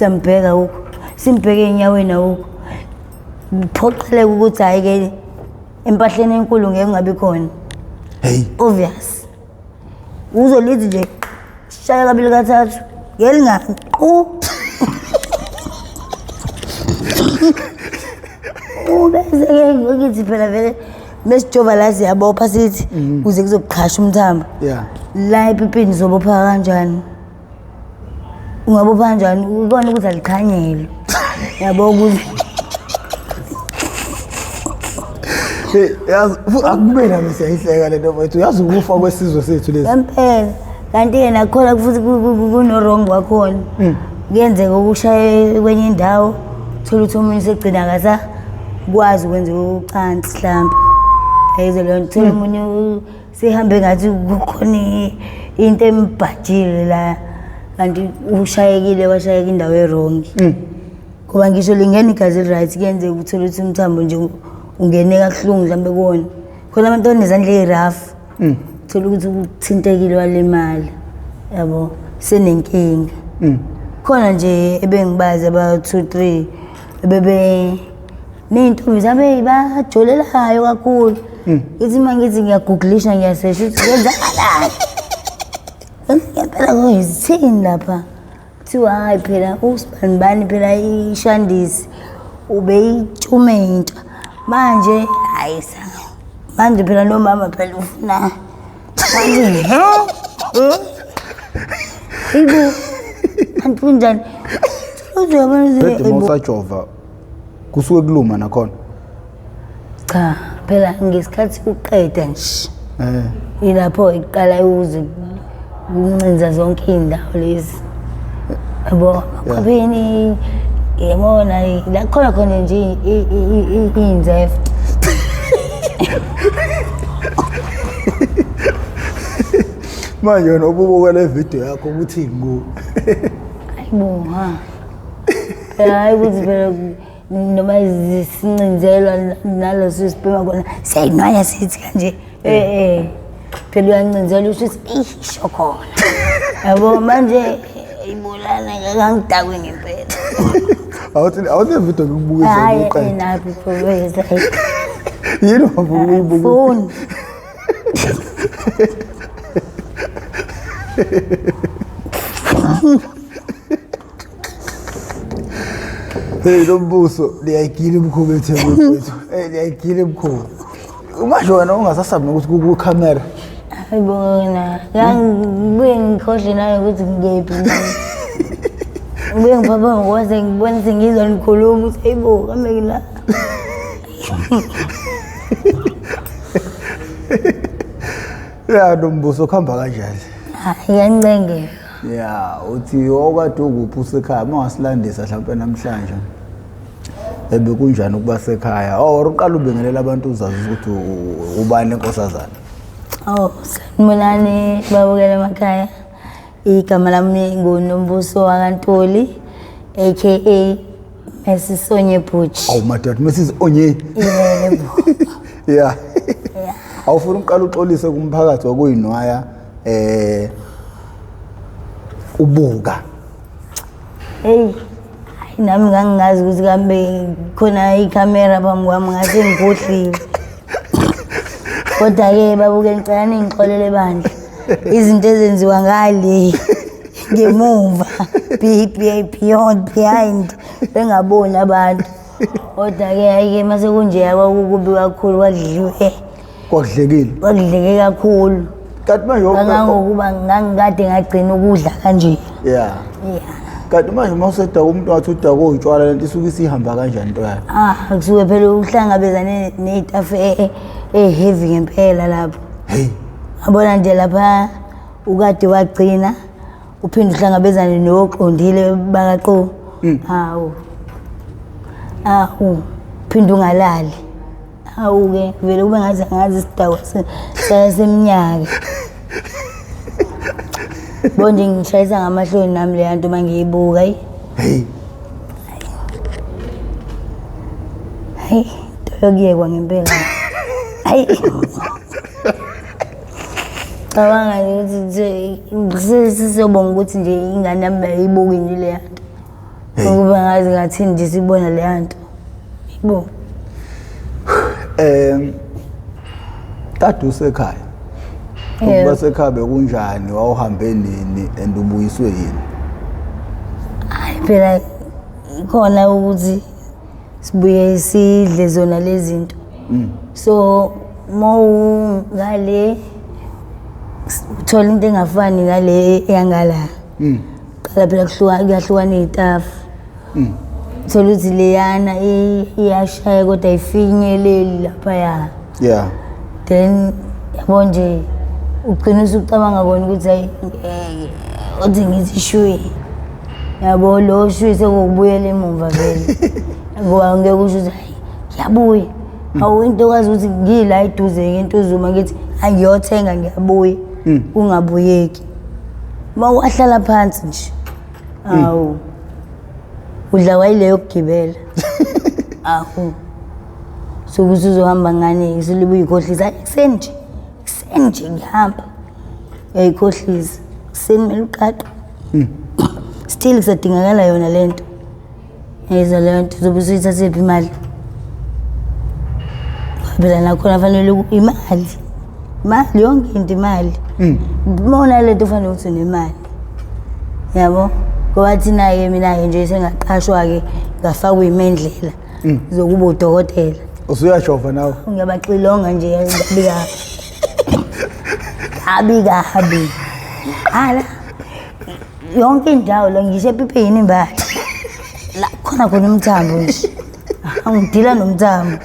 Siyambheka awukho. Simbheke enyaweni awukho. Phoqeleka ukuthi hhayi ke empahleni enkulu ngeke ungabi khona. Hey. Obvious. Uzolithi nje shaya kabili kathathu ngelingani qu. Ubese-ke ngithi phela vele mesijova la siyabopha sithi kuze kuzoqhasha umthambo. Yeah. La epipini zobopha kanjani? Ungabopha kanjani? Ubona ukuthi aliqhanyelwe. Yabo ukuze Hey, yazi akube nami siyayihleka lento mfethu. Yazi ukufa kwesizwe sethu lesi. Ngempela. Kanti-ke nakhona futhi kuno-wrong wakhona. Kuyenzeka ukushaye kwenye indawo, uthole ukuthi omunye usegcina akasakwazi ukwenza ucansi hlampe. Yayizwa leyo nto, uthole omunye sehambe ngathi kukhona into embhajile la kanti ushayekile washayeka indawo e-wrong. Ngoba ngisho lingena igazi eli-right kuyenzeka uthole ukuthi umthambo nje ungene kabuhlungu mhlambe kuwona. Khona abantu abanezandla ey'rafu. Thola ukuthi uthintekile walimala. Yabo, senenkinga. Khona nje ebengibazi aba 2 3 ebebe ney'ntombi zabo bajolelayo kakhulu. Ngithi uma ngithi ngiyagooglisha ngiyasesha ukuthi kwenzakalani. Ngempela kuyizithini lapha. Kuthiwa hhayi phela usibanibani phela ishandisi ubeyitshume intsha. Manje hhayi sa. Manje phela nomama phela ufuna manje ha? Ibo. Kanti kunjani? Uzuyabona Redi uma usajova kusuke kuluma nakhona. Cha, phela ngesikhathi uqeda nje. Eh. Ilapho iqala uze kuncinza zonke iy'ndawo lezi. Yabo, amakhwapheni, yabona la khona khona nje iy'nzefu. Manje wena ububuka le video yakho ukuthi ngu. Hayibo ha. Phela hayi ukuthi phela noma sincinzelwa naleso sibhema kona siyayinwaya sithi kanje. Eh eh. Phela uyancinzelwa usho ukuthi isho khona. Yabo manje ibulala ngangidakwe ngempela. Awuthi le video ngikubukisa Hayi uqede. enaphi professor. Yini ungafuni ukuyibuka? Funi. Hey lo mbuso liyayigila imkhuba eThekwini mfethu. Hey liyayigila imkhuba. Manje wena ungasasabi nokuthi kukhamera. Hayibo na. Ngibuye ngikhohle nawe ukuthi ngikephi. Ngibuye ngiphapha ngokwaze ngibone sengizwa nikhuluma ukuthi hayibo kambe ngila. Ya nombuso kuhamba kanjani? Hayi yancengeka. Ya uthi okade ukuphi usekhaya uma ungasilandisa mhlawumpe namhlanje. Ebekunjani ukuba sekhaya? Or uqala ubingelela abantu uzazi ukuthi ubani enkosazana. Oh, sanibonani babukela emakhaya. Igama lami nguNombuso wakaNtuli aka Mrs Onye Butch. Awu madoda Mrs Onye. Yebo. Yeah. Awufuna uqala uxolise kumphakathi wakuyinwaya ubuka. Hey, hayi nami ngangingazi ukuthi kambe khona ikhamera phambi kwami ngase ngikhohliwe. Kodwa-ke babuke ngicela ningixolele bandla. Izinto ezenziwa ngale ngemuva beyond behind bengaboni abantu. Kodwa-ke hhayi-ke mase kunjeya kwakukubi kakhulu kwadliwe Kwakudlekile. kwakudleke kakhulu. Kanti manje Kangangokuba ngangikade ngagcina ukudla kanje. Yeah. Yeah. Kanti manje uma usedaka umuntu wathi udaka utshwala lento isuke isihamba kanjani into yayo? Ah, kusuke phela uhlangabezane ney'tafu e-heavy ngempela lapho. Hey. Yabona nje lapha ukade wagcina uphinde uhlangabezane noqondile bakaqo. Hawu. Awu, phinde ungalali. Hawu ke vele kube ngathi angazi isidakwa seminyaka. Bo nje ngishayisa ngamahloni nami leya nto uma ngiyibuka ayi. Hey. Hayi, into yokuyekwa ngempela. Hayi. Cabanga nje ukuthi nje sizobonga ukuthi nje ingane yami ayibuki nje leya nto. Ukuba ngazi ngathini nje sibona leya nto. Yebo. Kade usekhaya. Ukuba sekhaya bekunjani, wawuhambe nini and ubuyiswe yini? Hayi phela ikhona ukuthi sibuye sidle zona lezi zinto. So mawungale uthola into engafani nale eyangala. Qala phela kuyahlukana iy'tafu. Thola ukuthi leyana iyashaya kodwa ayifinyeleli laphaya. Yeah. Then yabo nje ugcina usucabanga kona ukuthi hayi ngeke uthi ngithi shwi. Yabo lo shwi sekukubuyela emuva vele. Ngoba ngeke usho ukuthi hayi ngiyabuya. Awu into okwazi ukuthi ngila eduze ngentuzuma ngithi angiyothenga ngiyabuya. Ungabuyeki. Uma wahlala phansi nje. Awu. Udla wayileyo yokugibela. Awu. Sokuthi uzohamba ngani usulibe uyikhohlisa ekuseni nje. Ekuseni nje ngihamba. Uyayikhohlisa. Ekuseni kumele uqaqe. Still kusadingakala yona lento. Yeza leyo nto uzobe usuyithathephi imali? Phela nakhona fanele imali. Imali yonke into imali. Uma unale nto fanele ukuthi unemali. Yabo? Ngoba thina-ke mina-ke nje sengaqashwa-ke ngafakwa imendlela zokuba udokotela. Usuyajova nawe? Ngiyabaxilonga nje kabi kabi. Kabi kabi. Hala. Yonke indawo la ngisho epipini imbali. La khona khona umthambo nje. Angidila nomthambo.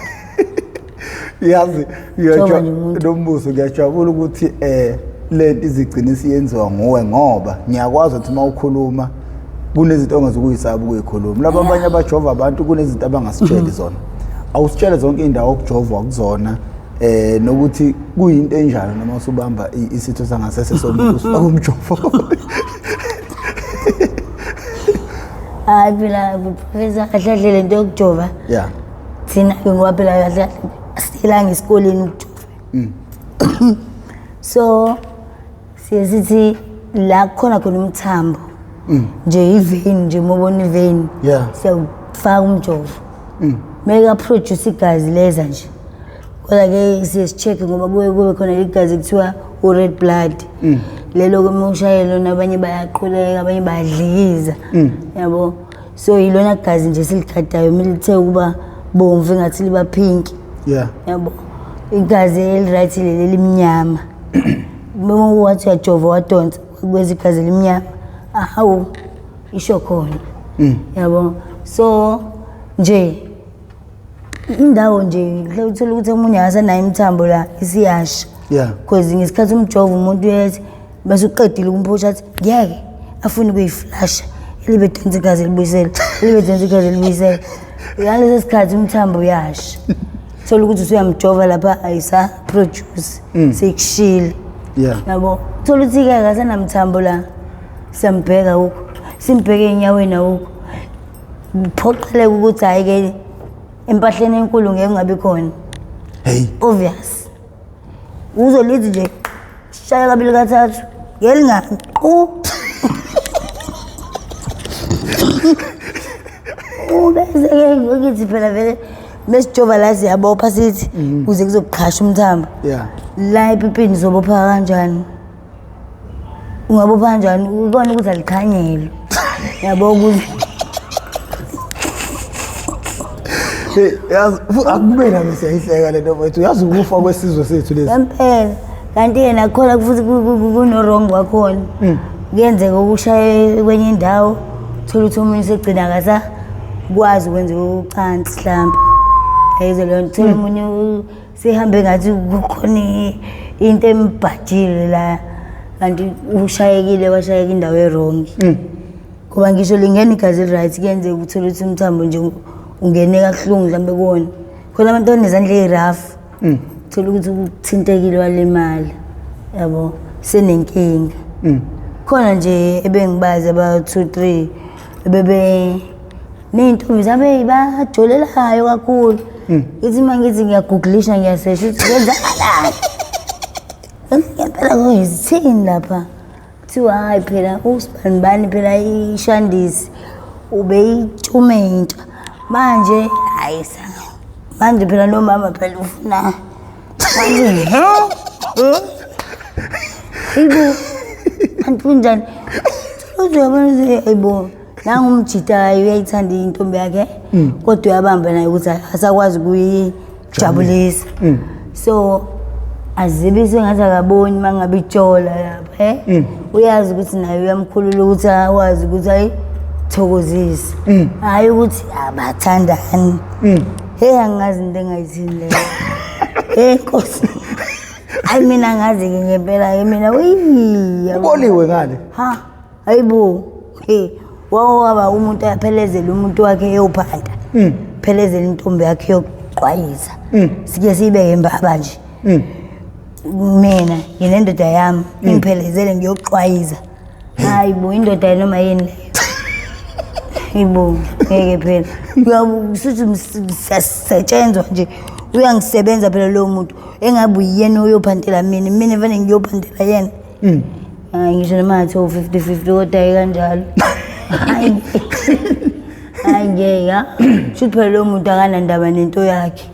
Yazi Jova nje umuntu. Nombuso ngiyajabula ukuthi lento izigcina isiyenziwa nguwe ngoba ngiyakwazi ukuthi uma ukhuluma kunezinto ongazukuyisaba ukuyikhuluma. Laba abanye abajova abantu kunezinto abangasitsheli zona. Awusitshele zonke indawo okujovwa kuzona nokuthi kuyinto enjani noma usubamba isitho sangasese somuntu usifaka umjovo. Hayi phela professor kahle kahle lento yokujova. Yeah. Thina ke ngoba phela kahle kahle silanga esikoleni ukujova. So siye sithi la khona khona umthambo. Nje i-vein nje mobona i-vein. Yeah. Siyawufaka umjovo. Meka produce igazi leza nje. Kodwa ke siye si-check ngoba kuye kube khona igazi kuthiwa u-red blood. Lelo ke uma ushayela lona abanye bayaquleka abanye bayadlikiza. Yabo. So yilona gazi nje siligadayo milithe ukuba bomvu engathi liba pink. Yeah. Yabo. Igazi eli-right leli elimnyama. Uma wathi uyajova wadonsa kwezi igazi elimnyama. Awu isho khona. Yabo. So nje indawo nje uthola ukuthi omunye akasanayo imithambo la isiyasha. Yeah. Because ngesikhathi umjovo umuntu uyethi bese uqedile ukumphusha athi ngeke afune ukuyiflasha libe donsa igazi elibuyisela libe donsa igazi elibuyisela. Ngaleso sikhathi umthambo uyasha. Thola ukuthi usuyamjova lapha ayisa produce sekushile. Yeah. Yabo. Thola ukuthi ke akasanamthambo la. Siyambheka huko. Simbheke enyaweni huko. Phoqeleka ukuthi hayi ke empahleni enkulu ngeke kungabi khona. Hey. Obvious. Uzolithi nje shaya kabili kathathu ngelingani qhu. Ubese ke ngithi phela vele mesijova la siyabopha sithi kuze kuzoqhasha umthambo. Yeah. La epipini zobopha kanjani? Ungabopha kanjani? Ubona ukuthi aliqhanyelwe. Yabo ukuthi Hey, yazi akube nami siyayihleka lento mfethu. Yazi ukufa kwesizwe sethu lesi. Ngempela. Kanti yena khona futhi kuno wrong wakhona. Kuyenzeka ukushaya kwenye indawo thola ukuthi omunye usegcina akasakwazi ukwenza ucansi mhlambe. Ayizo leyo nto. Thola omunye sihambe ngathi kukhona into embhajile la kanti ushayekile washayeka indawo e-wrong. Ngoba ngisho lingena igazi eli-right kuyenzeka uthole ukuthi umthambo nje ungene kabuhlungu mhlambe kuwona. Khona abantu abanezandla ey'rough. Thola ukuthi uthintekile walimala. Yabo, senenkinga. Khona nje ebengibazi aba 2 3 ebebe ney'ntombi zabo ey'bajolelayo kakhulu. Ngithi uma ngithi ngiyagooglisha ngiyasesha ukuthi kwenzakalani. Ngempela kuyisithini lapha? Kuthiwa hayi phela usibanibani phela ishandisi. Ubeyitshume intsha manje, hayi sa manje phela nomama phela ufuna manje, he hayibo, kanti kunjani? Uthi uyabona ukuthi hayibo, nangumjita uyayithanda intombi yakhe, kodwa uyabamba naye ukuthi asakwazi ukuyijabulisa, so azibe sengathi akaboni uma ngabe itshola lapha, uyazi ukuthi naye uyamkhulula ukuthi akwazi ukuthi ayithokozise, hhayi ukuthi abathandani. Hey, angazi into engayithini leyo. Hey Nkosi, hayi mina angazi-ke ngempela-ke mina. Uboliwe ngale. Ha, hayibo, he wawaba umuntu ayaphelezela umuntu wakhe eyophanda, phelezela intombi yakhe yokuqwayisa. Sike siyibeke embaba nje, mina nginendoda yami, ingiphelezele ngiyokuxwayiza. Hayi bo, indoda noma yini leyo? Hayibo, ngeke phela. Uyabe siyasetshenzwa nje, uyangisebenza phela lowo muntu, engabe uyena oyophantela mina, mina fanele ngiyophantela yena. Hayi, ngisho noma ngathi u-50-50, kodwa hayi kanjalo, hayi hayi, ngeke. Ha, shuthi phela lowo muntu akanandaba nento yakhe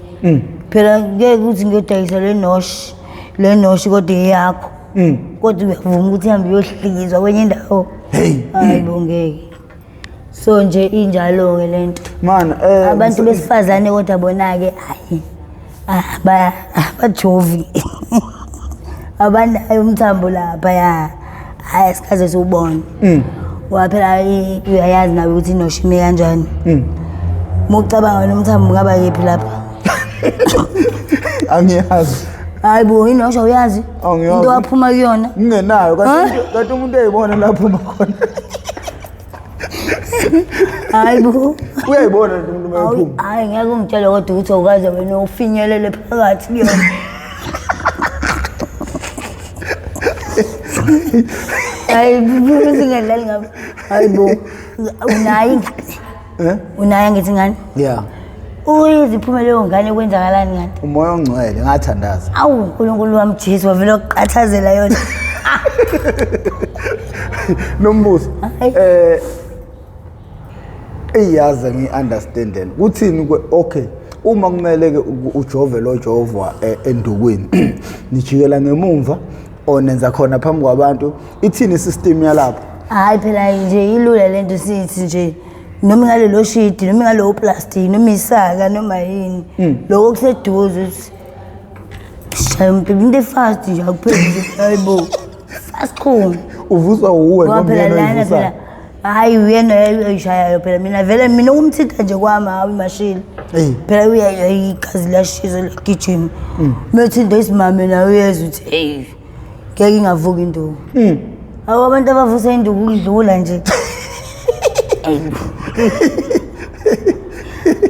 phela. Ngeke ukuthi ngiyodayisa le noshi, le noshi, kodwa eyakho, kodwa uyavuma ukuthi ihambe iyohlikizwa kwenye indawo. Hey. Hayi bo, ngeke. So nje injalo-ke le nto. Man, Abantu besifazane kodwa bona-ke hayi, abajovi, abanayo umthambo lapha ya, hhayi, asikaze siwubone. Ngoba phela uyayazi nawe ukuthi inoshime kanjani. Uma ucabanga wena, umthambo ungaba kephi lapha? Angiyazi. Hayi bo, inosha uyazi? Angiyazi. Into waphuma kuyona. Ngingenayo, kanti umuntu uyayibona lapho uma khona. Hayi bo. Uyayibona nje umuntu uma ephuma. Hayi, ngeke ungitshele kodwa ukuthi awukaze wena ufinyelele phakathi kuyona. Hayi, singadlali ngabo. Hayi bo, unayo ingane? Eh? Unayo ngithi ingane? Yeah. Uyize iphume leyo ngane, kwenzakalani kanti? Umoya ongcwele, ngathandaza. Awu, uNkulunkulu wami Jesu wavele wakuqathazela yona. Nombuso. Hayi. Iyazi ngi-understand kuthini okay, uma kumele ke ujove lo jovwa endukwini, nijikela ngemumva or nenza khona phambi kwabantu? Ithini isystem yalapho? Hayi phela nje ilula lento, sithi nje noma ingalelo shidi, noma ingalowo plastic, noma isaka, noma yini, lokho kuseduze ukuthi shaya umpimpi, into efast nje, akupheli nje. Hayibo, fast khona. Uvuswa uwe? Ngoba noma phela uyena lana oyivusayo? Phela hayi, uyena oyishayayo phela. Mina vele, mina ukumthinta nje kwami, hawu, imashile. Eyi. Phela igazi liyashisa, liyagijima. Methinta isimame nawe uyezwa ukuthi hey, ngeke ingavuki induku. Awu, abantu abavusa induku ukudlula nje.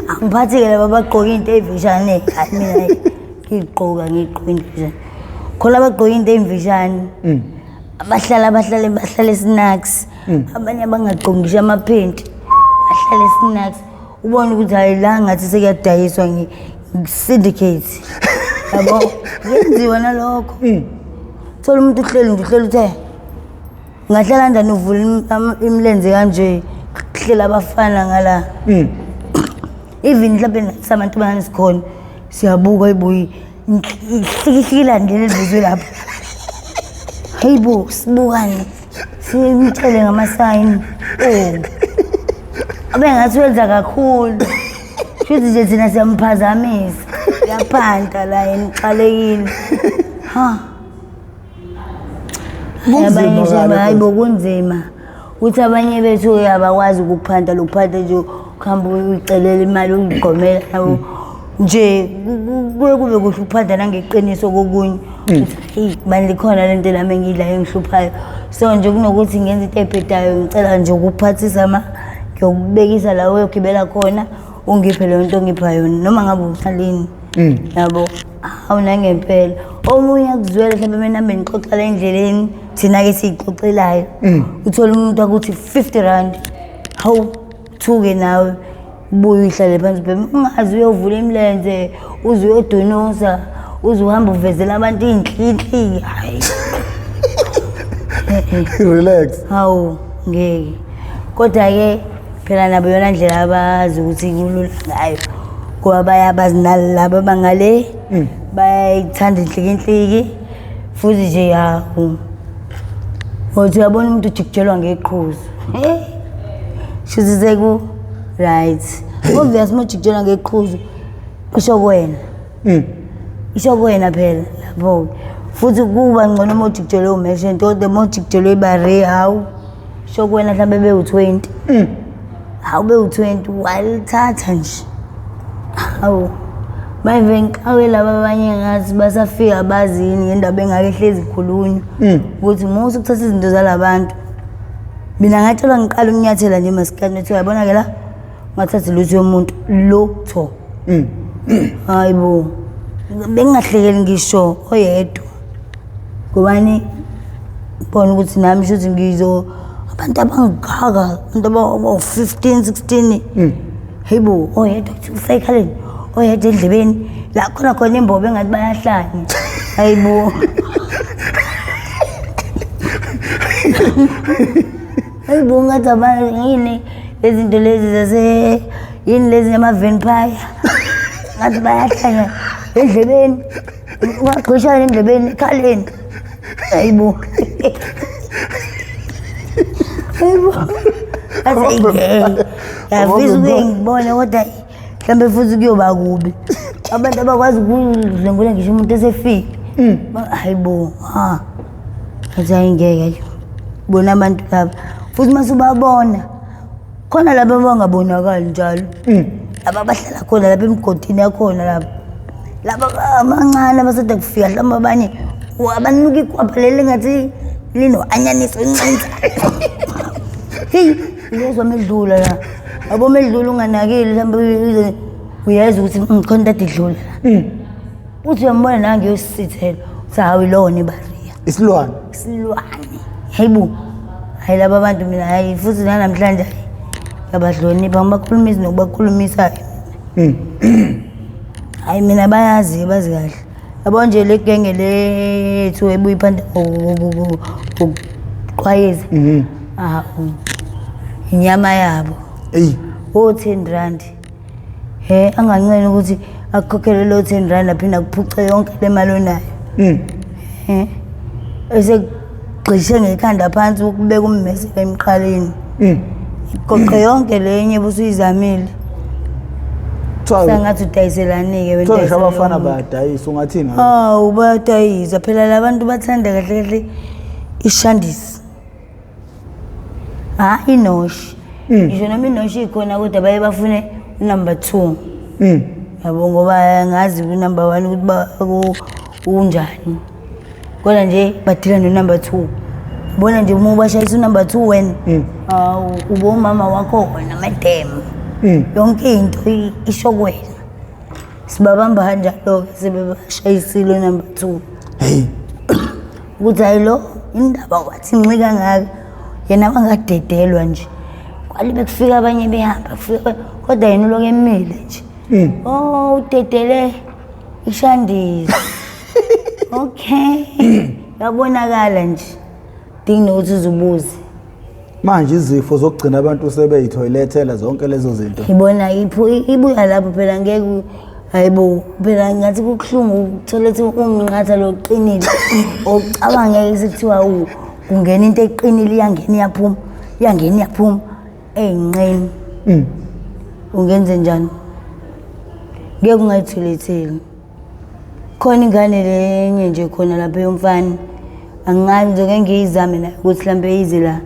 Angiphathi-ke laba abagqoka into ey'mfishane. Hayi, mina ngiyigqoka, ngiyigqoka into ey'mfishane. Khona abagqoka into ey'mfishane, abahlala bahlale bahlale snacks, abanye abangagqoki ngisho amaphenti, bahlale snacks, ubone ukuthi hayi, la ngathi sekuyadayiswa nge-syndicate yabo, kuyenziwa nalokho. Thola umuntu uhleli nje, uhleli, uthe ungahlala kanjani uvula imilenze kanje, kuhlela abafana ngala? Even mhlawumbe nathi samantombazane sikhona, siyabuka ibuyi ihlikihlikilani leli elivuzwe lapha. Hayi bo, sibukane, simtshele ngamasayini. Oh, abe ngathi wenza kakhulu, shuthi nje thina siyamphazamisa, uyaphanta la yena uxalekile. Ha. Kunzima. Abanye nje, Kale. hayi bo, kunzima ukuthi abanye bethu abakwazi ukuphanta lokuphanta nje, ukuhamba uyicelela imali, uyigomela yabo nje. Kuye kube kuhle ukuphanda nangeqiniso kokunye, ukuthi hey mani, likhona lento lami engiyidlayo engihluphayo, so nje kunokuthi ngenze into ebhedayo, ngicela nje ukuphathisa, ma ngiyokubekisa la uyogibela khona, ungiphe leyo nto ongipha yona, noma ngabe umalini yabo. Hawu, nangempela omunye akuzwele mhlawumbe menambe nixoxa la endleleni, thina-ke siyixoxelayo, uthole umuntu akuthi R50. Hawu, thuke nawe, buye uyihlale phansi ubheme, ungazi uyovula imilenze, uze uyodunusa, uze uhambe uvezela abantu iy'nhlinhli. Hayi. Relax. Hawu, ngeke. Kodwa-ke Phela nabo yona ndlela abazi ukuthi kulula ngayo, ngoba bayabazi nalaba bangale bayayithanda inhlikinhliki futhi nje yawu. Ngothi uyabona umuntu ujikijelwa ngeqhuzu. Eh. Shuthi seku right. Obvious uma ujikijelwa ngeqhuzu isho kuwena. Isho kuwena phela lapho. Futhi kuba ngcono uma ujikijelwe umeshente kodwa uma ujikijelwe ibare hawu. Isho kuwena mhlawumbe bewu-20. Hawu bewu-20 walithatha nje. Hawu. Manje ngikawe laba abanye ngathi basafika bazi yini ngendaba engake hlezi ikhulunywa. Ukuthi musa ukuthatha izinto zalabantu. Mina ngatshelwa ngiqala ukunyathela nje masikhathi ngithi uyabona ke la ungathathi lutho yomuntu lutho. Hayi bo. Bengingahlekeli ngisho oyedwa. Ngobani ngibona ukuthi nami shuthi ngizo abantu abangaka abantu abawu-15 16 hey bo oyedwa kuthi usekhaleni oyedwa endlebeni la khona khona imbobo engathi bayahlanya hayi bo hayi bo ngathi yini lezinto lezi zase yini lezi ama-vampire ngathi bayahlanya endlebeni ungagqishana endlebeni ekhaleni hayi bo hayi bo athi ngiyafisa ukuye ngibone kodwa mhlawumbe futhi kuyoba kubi abantu abakwazi ukudlwengula ngisho umuntu esefile hayi bo ha athi hayi ngeke bona abantu laba futhi uma subabona khona laba abangabonakali njalo laba abahlala khona lapha emigodini yakhona laba laba abancane abasada kufika mhlawumbe abanye abanuka ikwapha leli ngathi lino-anyanisi encinza heyi uyezwa medlula la yabo medlula unganakile mhlawumbe uyezwa ukuthi khona into ade idlula la uthi uyambona nange uyosithela uthi hawu ilona ibariya Isilwane. Isilwane hayibo hayi laba bantu mina hayi futhi nanamhlanje hayi ngiyabahlonipha ngibakhulumisa nokubakhulumisayo hayi mina bayazi bazi kahle yabo nje le genge lethu ebuya iphanda ngokuqwayiza awu inyama yabo Eyi. o-10 rand he anganceni ukuthi akukhokhele lo 10 rand aphinde akuphuce yonke le mali onayo he esekugqishe ngekhanda phansi ukubeka ummese emqaleni igoqe yonke lenye busuyizamile Kuthiwa sengathi udayiselani-ke wena kuthiwa ngisho udayisela abafana umuntu. bayadayisa ungathini ngalokho? Hawu bayadayisa phela labantu bathanda kahle kahle ishandisi. Ha inoshi. Ngisho noma inoshi ikhona kodwa baye bafune unumber 2. Yabo ngoba ngazi unumber 1 ukuthi unjani. Kodwa nje badila no number 2. Bona nje uma ubashayisa unumber 2 wena. Hawu ube umama wakho wena madam. Yonke into isho kuwena. Sibabamba kanjalo-ke sebebashayisile number 2. Hey. Ukuthi hayi lo indaba wathi nci kangaka yena wangadedelwa nje. Kwalibe kufika abanye behamba kufika kodwa yena uloku emile nje. Oh udedele ishandisi. Okay. Yabonakala nje. Dingi nokuthi uzubuze. Manje izifo zokugcina abantu sebeyithoyilethela zonke lezo zinto. Ngibona ibuya lapho phela ngeke hayibo phela ngathi kubuhlungu ukuthola ukuthi umnqatha lo uqinile ocabangeke sekuthiwa kungena into eqinile iyangena iyaphuma iyangena iyaphuma eyinqeni ungenze njani ngeke ungayitholetheli khona ingane lenye nje khona lapha yomfana angazi ngizoke ngiyizame nayo ukuthi mhlampe ize la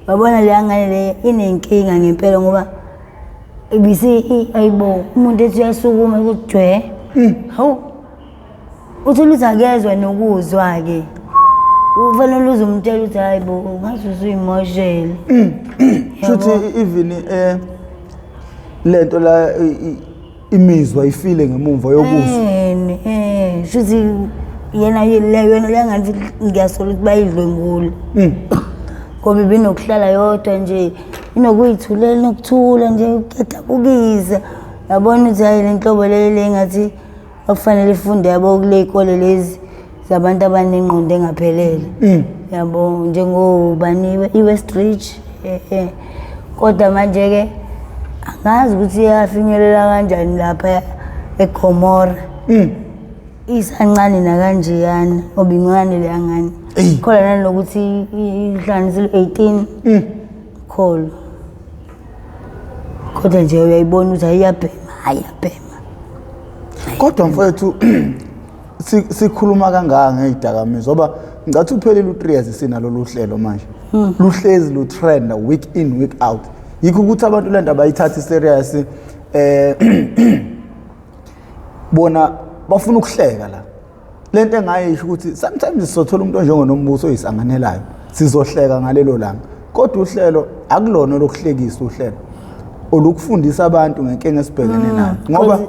wabona leya ngane le inenkinga ngempela ngoba ibisi ayibo umuntu ethi uyasukuma ukuthi jwe hawu uthole ukuthi akezwa nokuzwa-ke ufanele uze umtshela ukuthi hayi bo ngathi usuyimoshele Shuthi even lento la imizwa ifile ngemumva yokuzwa. Shuthi yena yona le ngane futhi ngiyasola ukuthi bayidlwengule ngoba ibinokuhlala yodwa nje inokuyithulela inokuthula nje kuyadabukisa yabona ukuthi hayi le nhlobo le le ngathi akufanele ifunde yabo kule y'kole lezi zabantu abanengqondo engaphelele yabo njengobani i-West Ridge Kodwa manje-ke angazi ukuthi yafinyelela kanjani lapha eGomora. Isancane nakanjeyana ngoba incane leya ngane. Eyi. Khona nanokuthi ihlanganisile 18. Kholo. Kodwa nje uyayibona ukuthi ayiyabhema, ayiyabhema. Kodwa mfowethu sikhuluma kangaka ngezidakamizwa ngoba ngicathi uphelile u3 years sinalolu hlelo manje. Luhlezi lu-trend week in week out. Yikho ukuthi abantu lento abayithathi serious, bona bafuna ukuhleka la. Lento engayisho ukuthi sometimes sizothola umuntu onjengoNombuso oyisanganelayo, sizohleka ngalelo langa, kodwa uhlelo akulona lokuhlekisa, uhlelo olukufundisa abantu ngenkinga esibhekene nayo ngoba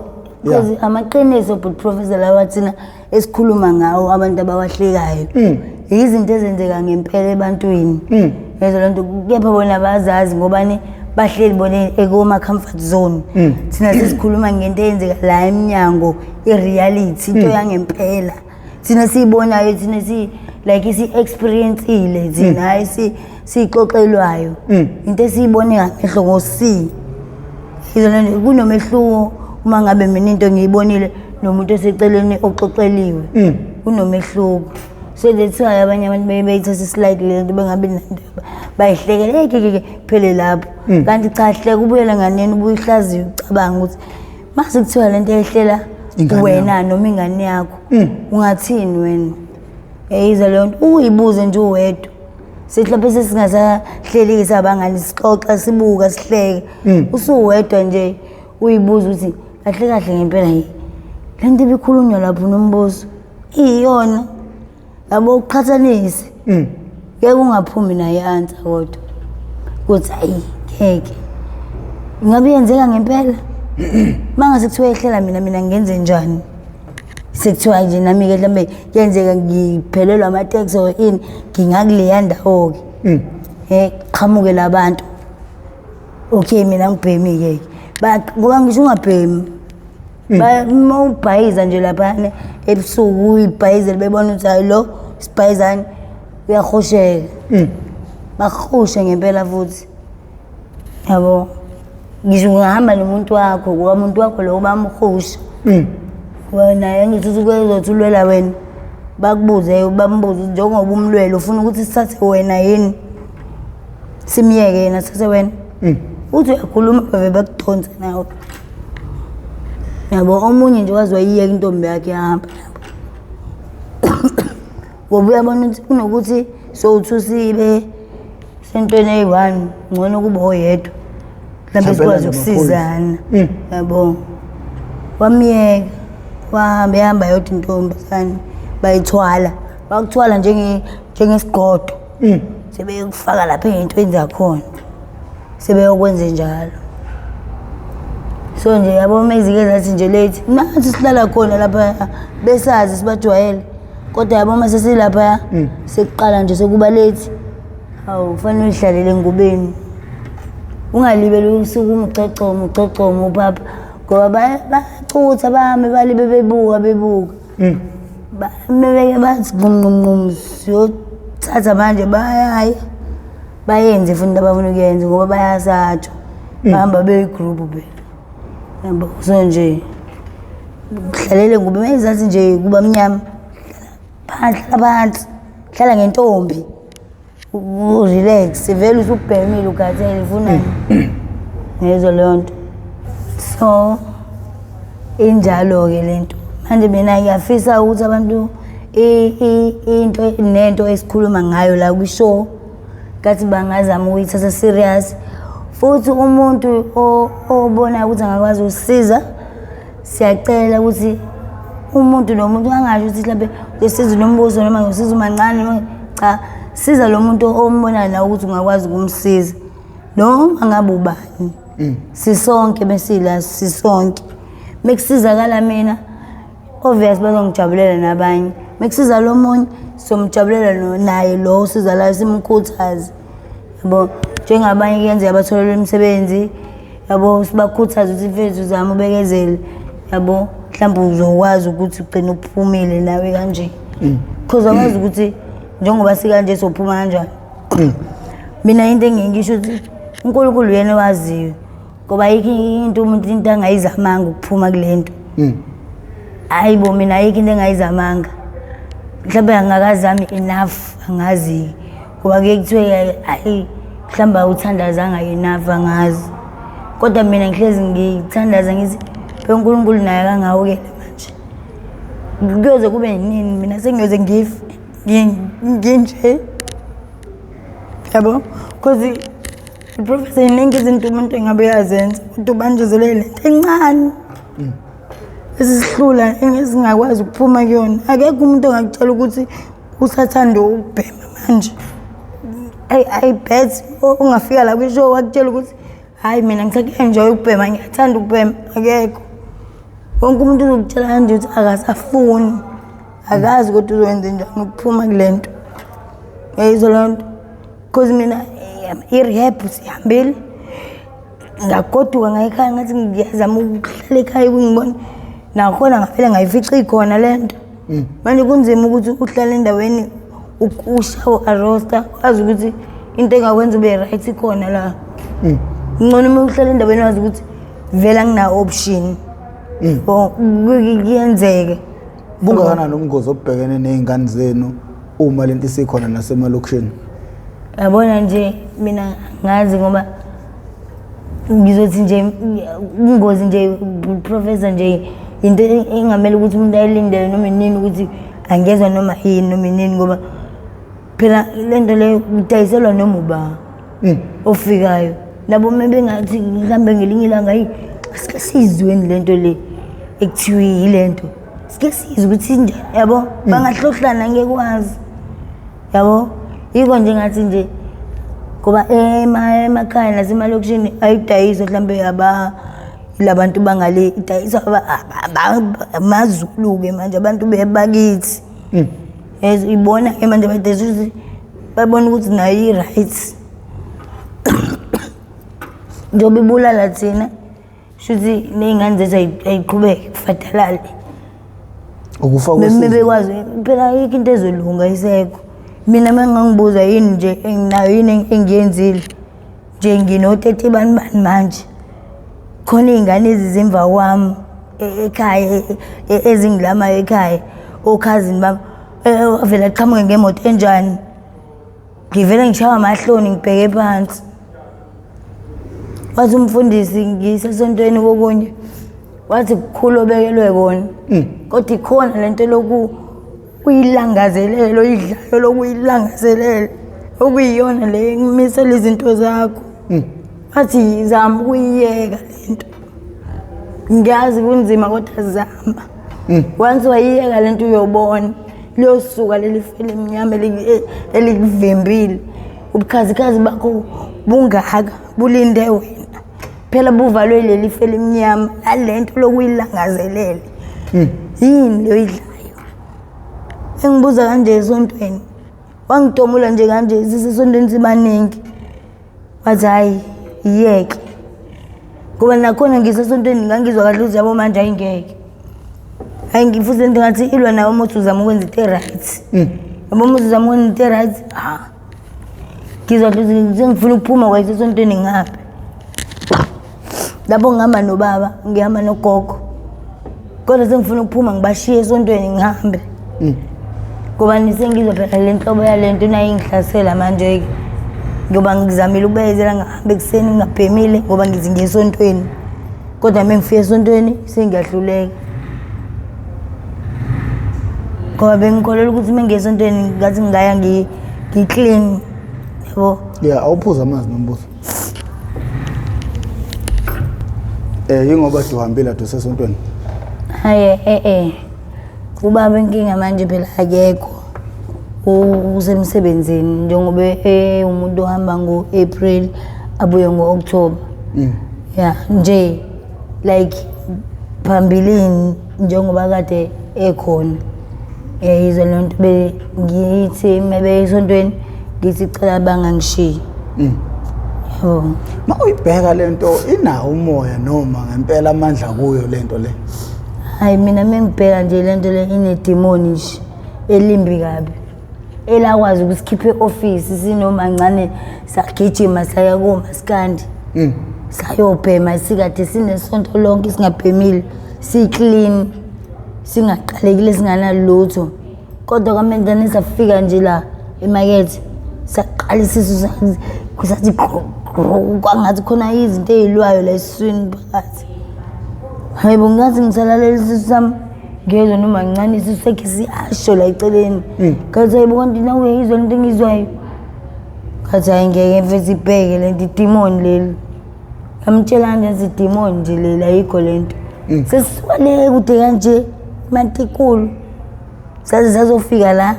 because amaqiniso, but professor, lawa thina esikhuluma ngawo abantu abawahlekayo izinto ezenzeka ngempela ebantwini. Lezo lento kepha bona bazazi ngobani bahleli bona ekoma comfort zone. Thina sesikhuluma ngento eyenzeka la eminyango, i-reality, into yangempela thina siyibonayo, thina si like isi-experience-ile thina, hayi siyixoxelwayo, into esiyibone ngamehlo ngosi. Yizo lento, kunomehluko uma ngabe mina into ngiyibonile nomuntu oseceleni oxoxeliwe, kunomehluko. So that's why abanye abantu beyithatha slightly le nto, bengabi nandaba, bayihlekele, hey ke ke phele lapho. Kanti cha, hleka ubuyele nganeni, ubuye uhlaziye, ucabanga ukuthi mase kuthiwa lento eyehlela ingane. Wena noma ingane yakho, ungathini wena? Yayiza leyo nto, uyibuze nje uwedwa. Sithi lapho sesingasahleli sabangani, sixoxa, sibuka, sihleke, usuwedwa nje uyibuza ukuthi kahle kahle ngempela yi le nto ibikhulunywa lapho Nombuso iyona, yabo, uqhathanise, ngeke ungaphumi naye i-answer, kodwa ukuthi ayi ngeke ingabe iyenzeka ngempela. Uma ngase kuthiwa yehlela mina, mina ngenze njani? Sekuthiwa nje nami-ke mhlawumbe kuyenzeka ngiphelelwa amateksi or ini, ngingakuleya ndawo-ke, qhamuke labantu, okay, mina ngibhemi-ke, ngoba ngisho ungabhemi, uma ubhayiza nje laphana ebusuku, uyibhayizele, bebona ukuthi hayi lo sibhayizane uyahosheka, bakuhoshe ngempela futhi, yabo. Ngisho ungahamba nomuntu wakho, ngoba umuntu wakho lowo bamhosha wena, angithi uthi kuzothi ulwela wena, bakubuze, bambuze ukuthi njengoba umlwelo ufuna ukuthi sithathe wena yini, simyeke yena sithathe wena. Uthi uyakhuluma, bave bakudonsa nawe, yabo. Omunye nje waze wayiyeka intombi yakhe, yahamba nabo, ngoba uyabona ukuthi kunokuthi sowuthi usibe sentweni eyi-one, ngcono kube oyedwa, mhlawumbe sikwazi ukusizana, yabo. Wamyeka wahamba, ehamba yodwa intombazane, bayithwala, bakuthwala njengesigodo, sebeyokufaka lapha ey'ntweni zakhona, sebeyokwenze njalo. So nje yabo, uma izike zathi nje lethi nathi sihlala khona lapha, besazi sibajwayele, kodwa yabo uma sesilapha sekuqala nje sekuba lethi, hawu, kufanele uyihlalele engubeni, ungalibeli usuke umcocoma ucocoma upapa, ngoba bayacutha, bame balibe bebuka bebuka, bame bathi nqum nqum nqum, siyothatha manje, bayaya bayenze futhi into abafuna ukuyenza, ngoba bayasatshwa, bahamba beyi-group phela, yabo. So nje kuhlalele ngoba mayizathi nje kuba mnyama phansi, hlala phansi, hlala ngentombi, u-relax, vele usubhemile, ukhathele, ufunani ngezwe leyo nto. So injalo-ke le nto. Manje mina ngiyafisa ukuthi abantu into nento esikhuluma ngayo la kwi-show kathi bangazama ukuyithatha serious, futhi umuntu obonayo ukuthi angakwazi ukusiza, siyacela ukuthi umuntu nomuntu angasho ukuthi mhlawumbe uyosiza uNombuso noma ngiyosiza umancane noma cha, siza lo muntu ombonayo nawe ukuthi ungakwazi ukumsiza noma ngabe ubani. Sisonke besila, sisonke. Mekusizakala mina, obvious bazongijabulela nabanye. Mekusiza lo munye, somjabulela naye lo osizalayo, simkhuthaze, yabo. Njengabanye kuyenzeka batholelwe imisebenzi, yabo, sibakhuthaze ukuthi mfethu uzame ubekezele, yabo, mhlawumbe uzokwazi ukuthi ugcine uphumile nawe kanje, because awazi ukuthi njengoba sikanje sophuma kanjani. Mina into engiye ngisho ukuthi uNkulunkulu uyena owaziyo, ngoba ayikho into umuntu into angayizamanga ukuphuma kule nto. Hayi bo, mina ayikho into engayizamanga, mhlawumbe angakazami enough, angazi, ngoba kuye kuthiwe hayi mhlawumbe awuthandazanga enough, angazi. Kodwa mina ngihlezi ngithandaza ngithi uNkulunkulu naye akangawukele manje, kuyoze kube nini mina sengiyoze ngife nginje, yabo? Because professor, iningi izinto umuntu engabe uyazenza, kodwa ubanjezelele lento encane esisihlula esingakwazi ukuphuma kuyona. Akekho umuntu ongakutshela ukuthi usathanda ukubhema manje. I bet ungafika la kwishow wakutshela ukuthi hhayi mina ngisaku-enjoy ukubhema, ngiyathanda ukubhema, akekho. Wonke umuntu uzokutshela kanje ukuthi akasafuni, akazi kodwa uzowenza njani ukuphuma kule nto. Uyayizwa leyo nto? Because mina i-rehab sihambile, ngagoduka ngaya ekhaya, ngathi ngiyazama ukuhlala ekhaya ukungibona nakhona, ngavele ngayifica ikhona le nto. Manje kunzima ukuthi uhlale endaweni ushawe arosta, wazi ukuthi into engakwenza ube right ikhona la. Ngcono uma uhlala endaweni wazi ukuthi vele anginawo option. Kuyenzeke. Bungakanani ubungozi obubhekene ney'ngane zenu uma lento isikhona nasemalokishini? Yabona nje, mina ngazi, ngoba ngizothi nje ubungozi nje, professor, nje into engamele ukuthi umuntu ayilindele noma inini, ukuthi angezwa noma yini noma inini, ngoba phela le nto leyo kudayiselwa noma uba ofikayo nabo. Uma bengathi mhlawumbe ngelinye ilanga, hayi, asike siyizweni le nto le ekuthiwa yile nto, sike sizwe ukuthi injani, yabo, bangahlohlana, ngeke wazi, yabo. Yiko nje ngathi nje ngoba emakhaya nasemalokishini ayidayiswa mhlawumbe aba labantu bangale, idayiswa amaZulu-ke manje, abantu bebakithi. Yes, ibona-ke manje badayisa ukuthi babona ukuthi nayo i-right, njengoba ibulala thina, shuthi ney'ngane zethu ayiqhubeke kufadalale. Ukufa Beme kwesizwe. Bekwazi phela, ayikho into ezolunga isekho. Mina uma ngangibuza yini nje enginayo, yini engiyenzile nje, ngino-30 bani bani manje, khona iy'ngane ezizemva kwami ekhaya ezingilamayo ekhaya, okhazini bami, avele aqhamuke ngemoto enjani, ngivele ngishawa amahloni, ngibheke phansi. Wathi umfundisi ngisesontweni kokunye, wathi kukhulu obekelwe kona, kodwa ikhona lento loku uyilangazelele, oyidlayo lokuyilangazelele, okuyiyona le engimisela izinto zakho. Wathi zama ukuyiyeka lento, ngiyazi kunzima, kodwa zama. Once wayiyeka lento, uyobona liyosuka leli fele emnyama elikuvimbile. Ubukhazikhazi bakho bungaka, bulinde wena phela, buvalwe leli fele emnyama nalento lokuyilangazelele. Yini leyo idlayo engibuza kanje esontweni? Wangitomula nje kanje sisesontweni sibaningi, wathi hhayi, yiyeke, ngoba nakhona ngisesontweni ngangizwa kahle ukuthi yabo manje ayingeke, hayi, futhi lento ngathi ilwa nawe uma uthi uzama ukwenza into e-right, yabo, uma uthi uzama ukwenza into e-right, ha, ngizwa kahle ukuthi sengifuna ukuphuma kwayisesontweni ngihambe lapho ngihamba nobaba, ngihamba nogogo, kodwa sengifuna ukuphuma ngibashiye esontweni ngihambe, ngoba nisengizwa phela le nhlobo yale nto nayo ingihlasela manje-ke, ngoba ngizamile ukubekezela, ngahamba ekuseni ngingabhemile ngoba ngithi ngiye esontweni, kodwa uma ngifika esontweni sengiyahluleka, ngoba bengikholelwa ukuthi uma ngiye esontweni ngathi ngingaya ngi-clean, yabo. Ya, awuphuze amanzi nombuso. Yingoba nje uhambile ade usesontweni. Hayi, ubaba inkinga manje phela akekho, usemsebenzini, njengoba umuntu ohamba ngo-April abuye ngo-October. Ya nje, like phambilini njengoba kade ekhona, yayizwa leyo nto, ngithi mebe esontweni ngithi cela bangangishiyi, yabo. Ma uyibheka lento, inawo umoya noma ngempela amandla kuyo lento le? Hayi, mina mengibheka nje lento le inedimoni nje elimbi kabi. Elakwazi ukusikhipha e-ofisi sinomancane, sagijima saya komaskandi, sayobhema. Sikade sinesonto lonke singabhemile, siyi-clean, singaqalekile, singanalutho. Kodwa kwamenzane safika nje la emakethe, saqala isisu sathi gro, kwangathi khona izinto ey'lwayo la esiswini phakathi. Hayi bo, ngathi ngisalalela isisu sami, ngezwa noma ncane isisu sakhe siyasho la eceleni. Ngathi hayi bo, kanti nawe uyayizwa lento engiyizwayo? Ngathi hayi ngeke mfethu, ibheke lento, idimoni leli. Ngamtshela kanje, ngithi idimoni nje leli, ayikho lento. Sesisuka le kude kanje eMantikulu, saze sazofika la,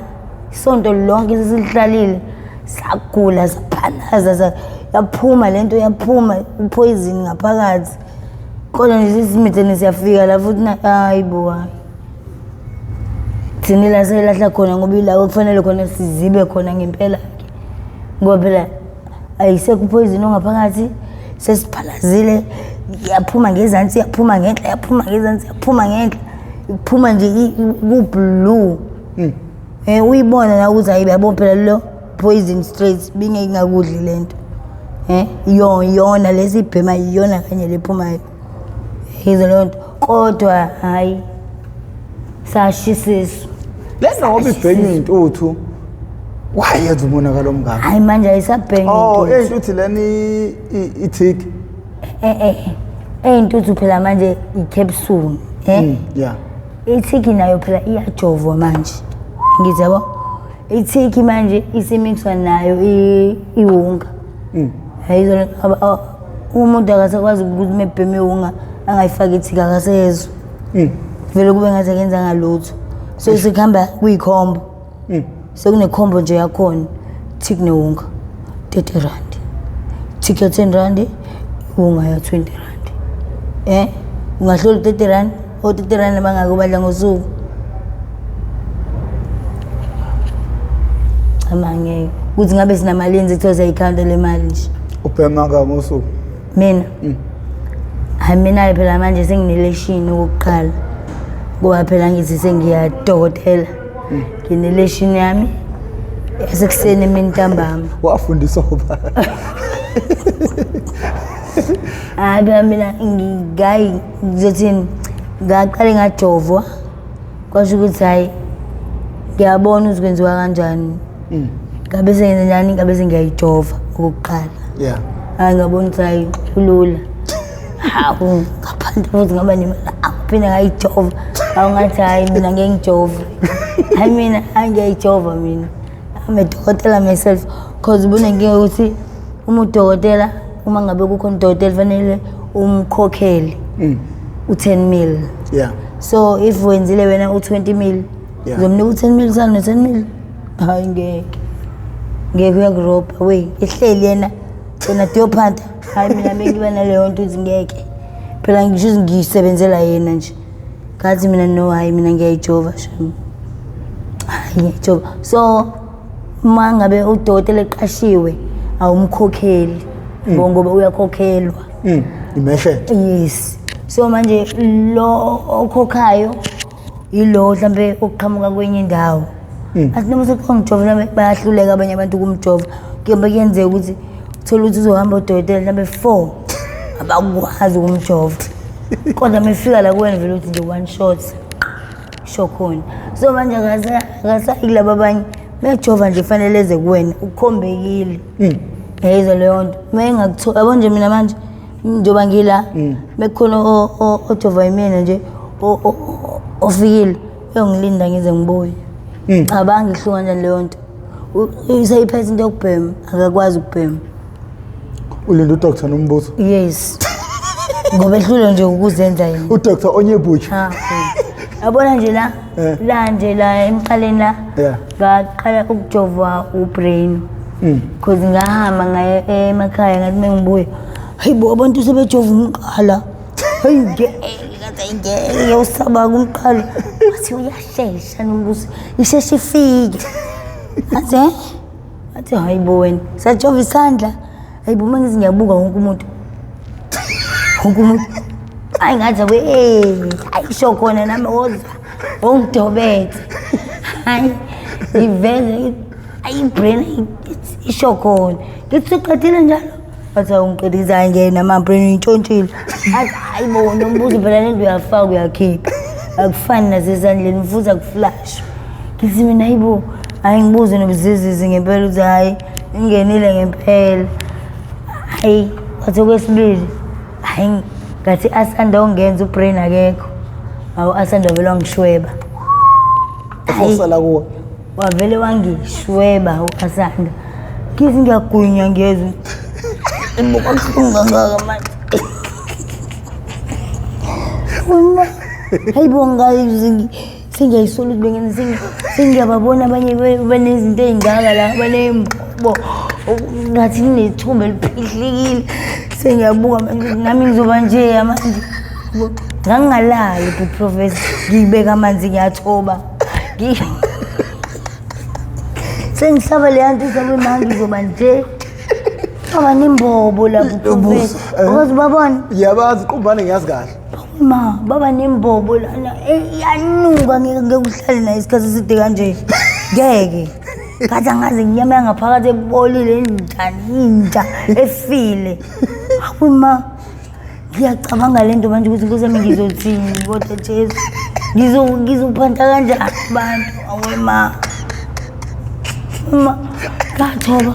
isonto lonke sesilihlalile, sagula, saphalaza, yaphuma lento, yaphuma upoison ngaphakathi. Kodwa nje sesimithene siyafika la futhi na, hayi bo, hayi thina la selahla khona, ngoba ila kufanele khona sizibe khona ngempela-ke, ngoba phela ayisekho upoison ongaphakathi, sesiphalazile, yaphuma ngezansi, yaphuma ngenhla, yaphuma ngezansi, yaphuma ngenhla, iphuma nje ku-blue. Uyibona la ukuthi hayi, yabo phela lo poison straight, bingeke ingakudli lento. Yo yona lesibhema iyona kanye lephumayo, yizo leyo nto. Kodwa hayi, sashisa isisu. Lena ngoba ibhenywa intuthu, wayenza umonakalo omngaka? Hayi, manje ayisabhenywa. Oh. Intuthu. Intuthu lena i-tik? Ey'ntuthu phela manje i-capsule, Ithiki nayo phela iyajovwa manje, ngithi yabo, ithiki manje isimixwa nayo iwunga. Ayizona umuntu akasakwazi ukuthi mebhema iwunga angayifaki ithiki, akasezwa, vele kube ngathi akenzanga lutho. So sekuhamba kuyikhombo, sekunekhombo nje yakhona, tik newunga 30 rand, tik ya 10 rand, iwunga ya 20 rand. Ungahlola 30 rand, o 30 rand abangaki ubadla ngosuku? Cha, ngeke ukuthi ngabe sinamalini, kuthiwa siyayikhawunta le mali nje. Ubhema ka ngosuku? Mina, hayi, mina phela manje sengineleshini okokuqala, ngoba phela ngithi sengiyadokotela, ngineleshini yami yasekuseni, emini, ntambama. Wafundiswa uba? Hayi phela mina ngayi, ngizothini, ngaqale ngajovwa, kwasho ukuthi hhayi, ngiyabona ukuthi kwenziwa kanjani. Ngabe sengenze njani? Ngabe sengiyayijova okokuqala. Hayi, ngabona ukuthi hayi, kulula. Hawu, ngaphandle futhi ngaba nemali, aphinde ngayijova. Hawu, ngathi hhayi, mina ngeke ngijove, hayi mina, hayi ngiyayijova mina. I'm a dokotela myself, cause ubunenkinga ukuthi uma udokotela, uma ngabe kukhona udokotela, fanele umkhokhele u-10 mil. So if wenzile wena u-20 mil, uzomnika u-10 mil, sala no-10 mil. Hayi ngeke, ngeke, uyakurobha we, ehleli yena, wena diyophanta. Hayi, mina bengiba naleyo nto ukuthi ngeke phela, ngisho ukuthi ngiyisebenzela yena nje. Ngathi mina no, hayi mina ngiyayijova shem, hayi ngiyayijova. So uma ngabe udokotela eqashiwe, awumkhokheli ngoba uyakhokhelwa. Imeshe. Yes, so manje lo okhokhayo yilo mhlambe oqhamuka kwenye indawo, athi noma sekuthiwa ngijova, mhlambe bayahluleka abanye abantu ukumjova. Kuyobe kuyenzeka ukuthi uthole ukuthi uzohamba udokotela mhlambe four, abakwazi ukumjova, kodwa uma efika la kuwena vele uthi nje one shot, sho khona. So manje akasayi kulaba abanye, mejova nje fanele eze kuwena, ukhombekile. Yayizwa leyo nto, uma engakuthola, yabo nje mina manje njengoba ngila, bekukhona ojova yimina nje ofikile uyongilinda ngize ngibuye. Cabanga ihluka kanjani leyo nto. Usayiphethe into yokubhema, akakwazi ukubhema. Ulinda uDr Nombuso? Yes, ngoba ehlulwe nje ukuzenza yena. uDr Onyebuchi. Ha, yabona nje la, la nje la emqaleni la, ngaqala ukujovwa ubrain, cause ngahamba ngaye emakhaya, ngathi mengibuya, hayi bo, abantu sebejova umqala. Hayi ngeke, ngathi ngeke, usaba kumqala. Wathi uyashesha Nombuso, isheshe ifike. Ngathi eh, ngathi hayi bo wena, sajova isandla. Hayi bo, mangithi ngiyabuka wonke umuntu, wonke umuntu, hayi ngathi we, ayisho khona nami, woza ongidobethe, hayi ngiveze. Ayi brain isho khona. Ngithi uqedile njalo. Wathi awungiqedisa ngena ma brain uyintshontshile. Athi hayi bo nombuzo phela lento uyafaka uyakhipha. Akufani nasesandleni futhi akuflash. Ngithi mina hayibo hayi ngibuze nobuzizizi ngempela ukuthi hayi ingenile ngempela. Hayi wathi okwesibili hayi ngathi Asanda ongenza ubrain akekho. Awu Asanda vele wangishweba. Efosela kuwe. Wavele wangishweba u-Asanda. Ngithi ngiyagwinya ngiyezwa. Ibuka kubuhlungu kangaka manje. Uma hayibo ngayi sengiyayisola ukuthi bengenza sengiyababona abanye banezinto ey'ngaka la baney'mbobo ngathi kunethumba eliphihlikile sengiyabuka manje nami ngizoba njeya manje ngangingalali bhuti professor ngiyibeka amanzi ngiyathoba Sengisaba leya nto izobe manje ngizoba nje. Baba nembobo lapho Nombuso, Professor. eh. Ukaze ubabone? Ngiyabazi qumbane ngiyazi kahle. Ma, baba nembobo lana. Eh, iyanuka ngeke ngeke uhlale naye isikhathi eside kanje. Ngeke. Ngathi angaze inyama yangaphakathi ebolile injani inja efile. Hawu ma. Ngiyacabanga le nto manje ukuthi nkosi yami ngizothini kodwa Jesu. Ngizophanta kanjani abantu awe ma. Ma ngathoba.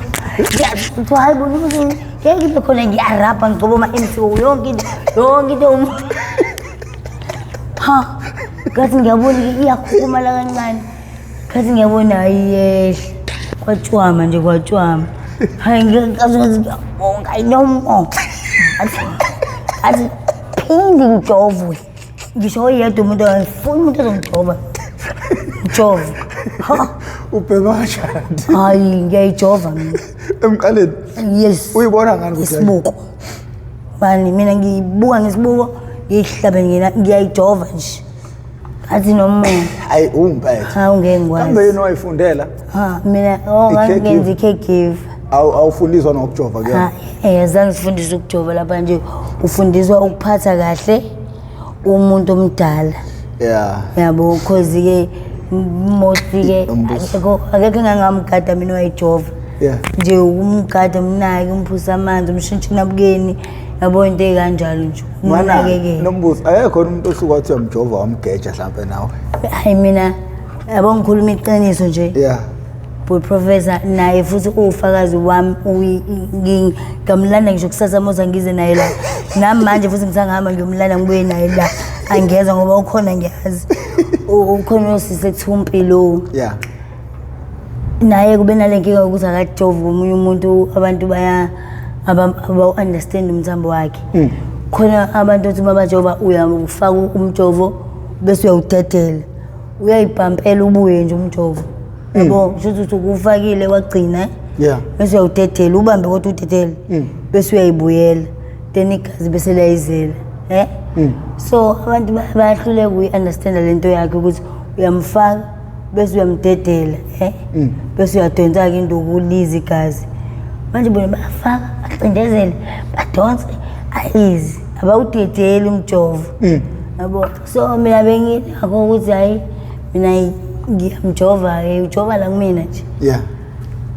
Kuthiwa hayi bona ukuthi ngeke ibe khona ngiyarabha ngigcoba ama-MCO yonke into yonke into. Ha ngathi ngiyabona iyakhukhumala kancane. Ngathi ngiyabona hayi yehla. Kwatshwama nje kwatshwama. Hayi ngikazi ngiyabonga I no more. Athi athi phinde ngijovwe. Ngisho oyedwa umuntu angifuni umuntu ozongijova. Ngijove. Ha Ubhema kanjani? hayi ngiyayijova mina. Emqaleni. Yes. Uyibona ngani ukuthi Isibuko. Bani mina ngiyibuka ngesibuko ngiyihlabe ngina ngiyayijova nje. Athi nomoya. Hayi umpethe. Ha ungeke ngikwazi. Kambe yini wayifundela? Ha mina oh I-caregiver. ngenza i-caregiver. Awufundiswa nokujova kuyona. Ha eh azange sifundiswe ukujova lapha nje ufundiswa ukuphatha kahle umuntu omdala. Yeah. Yabo cause ke mostly ke Umbuso. akekho akekho engangamgada mina wayejova. Yeah. Nje ukumgada umnake umphusa amanzi umshintshe inabukeni yabo into ey'kanjalo nje Mana umnakekele. nombuso akekho umuntu osuke wathi uyamjova wamgeja mhlampe nawe. Hayi mina yabo ngikhuluma iqiniso nje. Yeah. But professor naye futhi uwufakazi wami ngamlanda ngisho kusasa moza ngize naye la nami manje futhi ngisangihamba ngiyomlanda ngibuye naye la angiyezwa ngoba ukhona ngiyazi ukhona osisi ekuthiwa uMpilo Yeah. naye kube nale nkinga yokuthi akajovi komunye umuntu abantu baya abawu-understand umthambo wakhe khona abantu othi uma bajova uyawufaka umjovo bese uyawudedela uyayibhampela ubuye nje umjovo yabo kusho ukuthi ukuwufakile wagcina Yeah. bese uyawudedela ubambe kodwa udedele bese uyayibuyela then igazi bese liyayizela eh so abantu bayahluleka ukuyi-understanda le nto yakhe ukuthi uyamfaka bese uyamdedela eh bese uyadonsa-ke induku lize igazi manje bona bayafaka bacindezele badonse ayizi abawudedeli umjovo yabo so mina benginakho ukuthi hhayi mina ngiyamjova-ke ujova la kumina nje Yeah.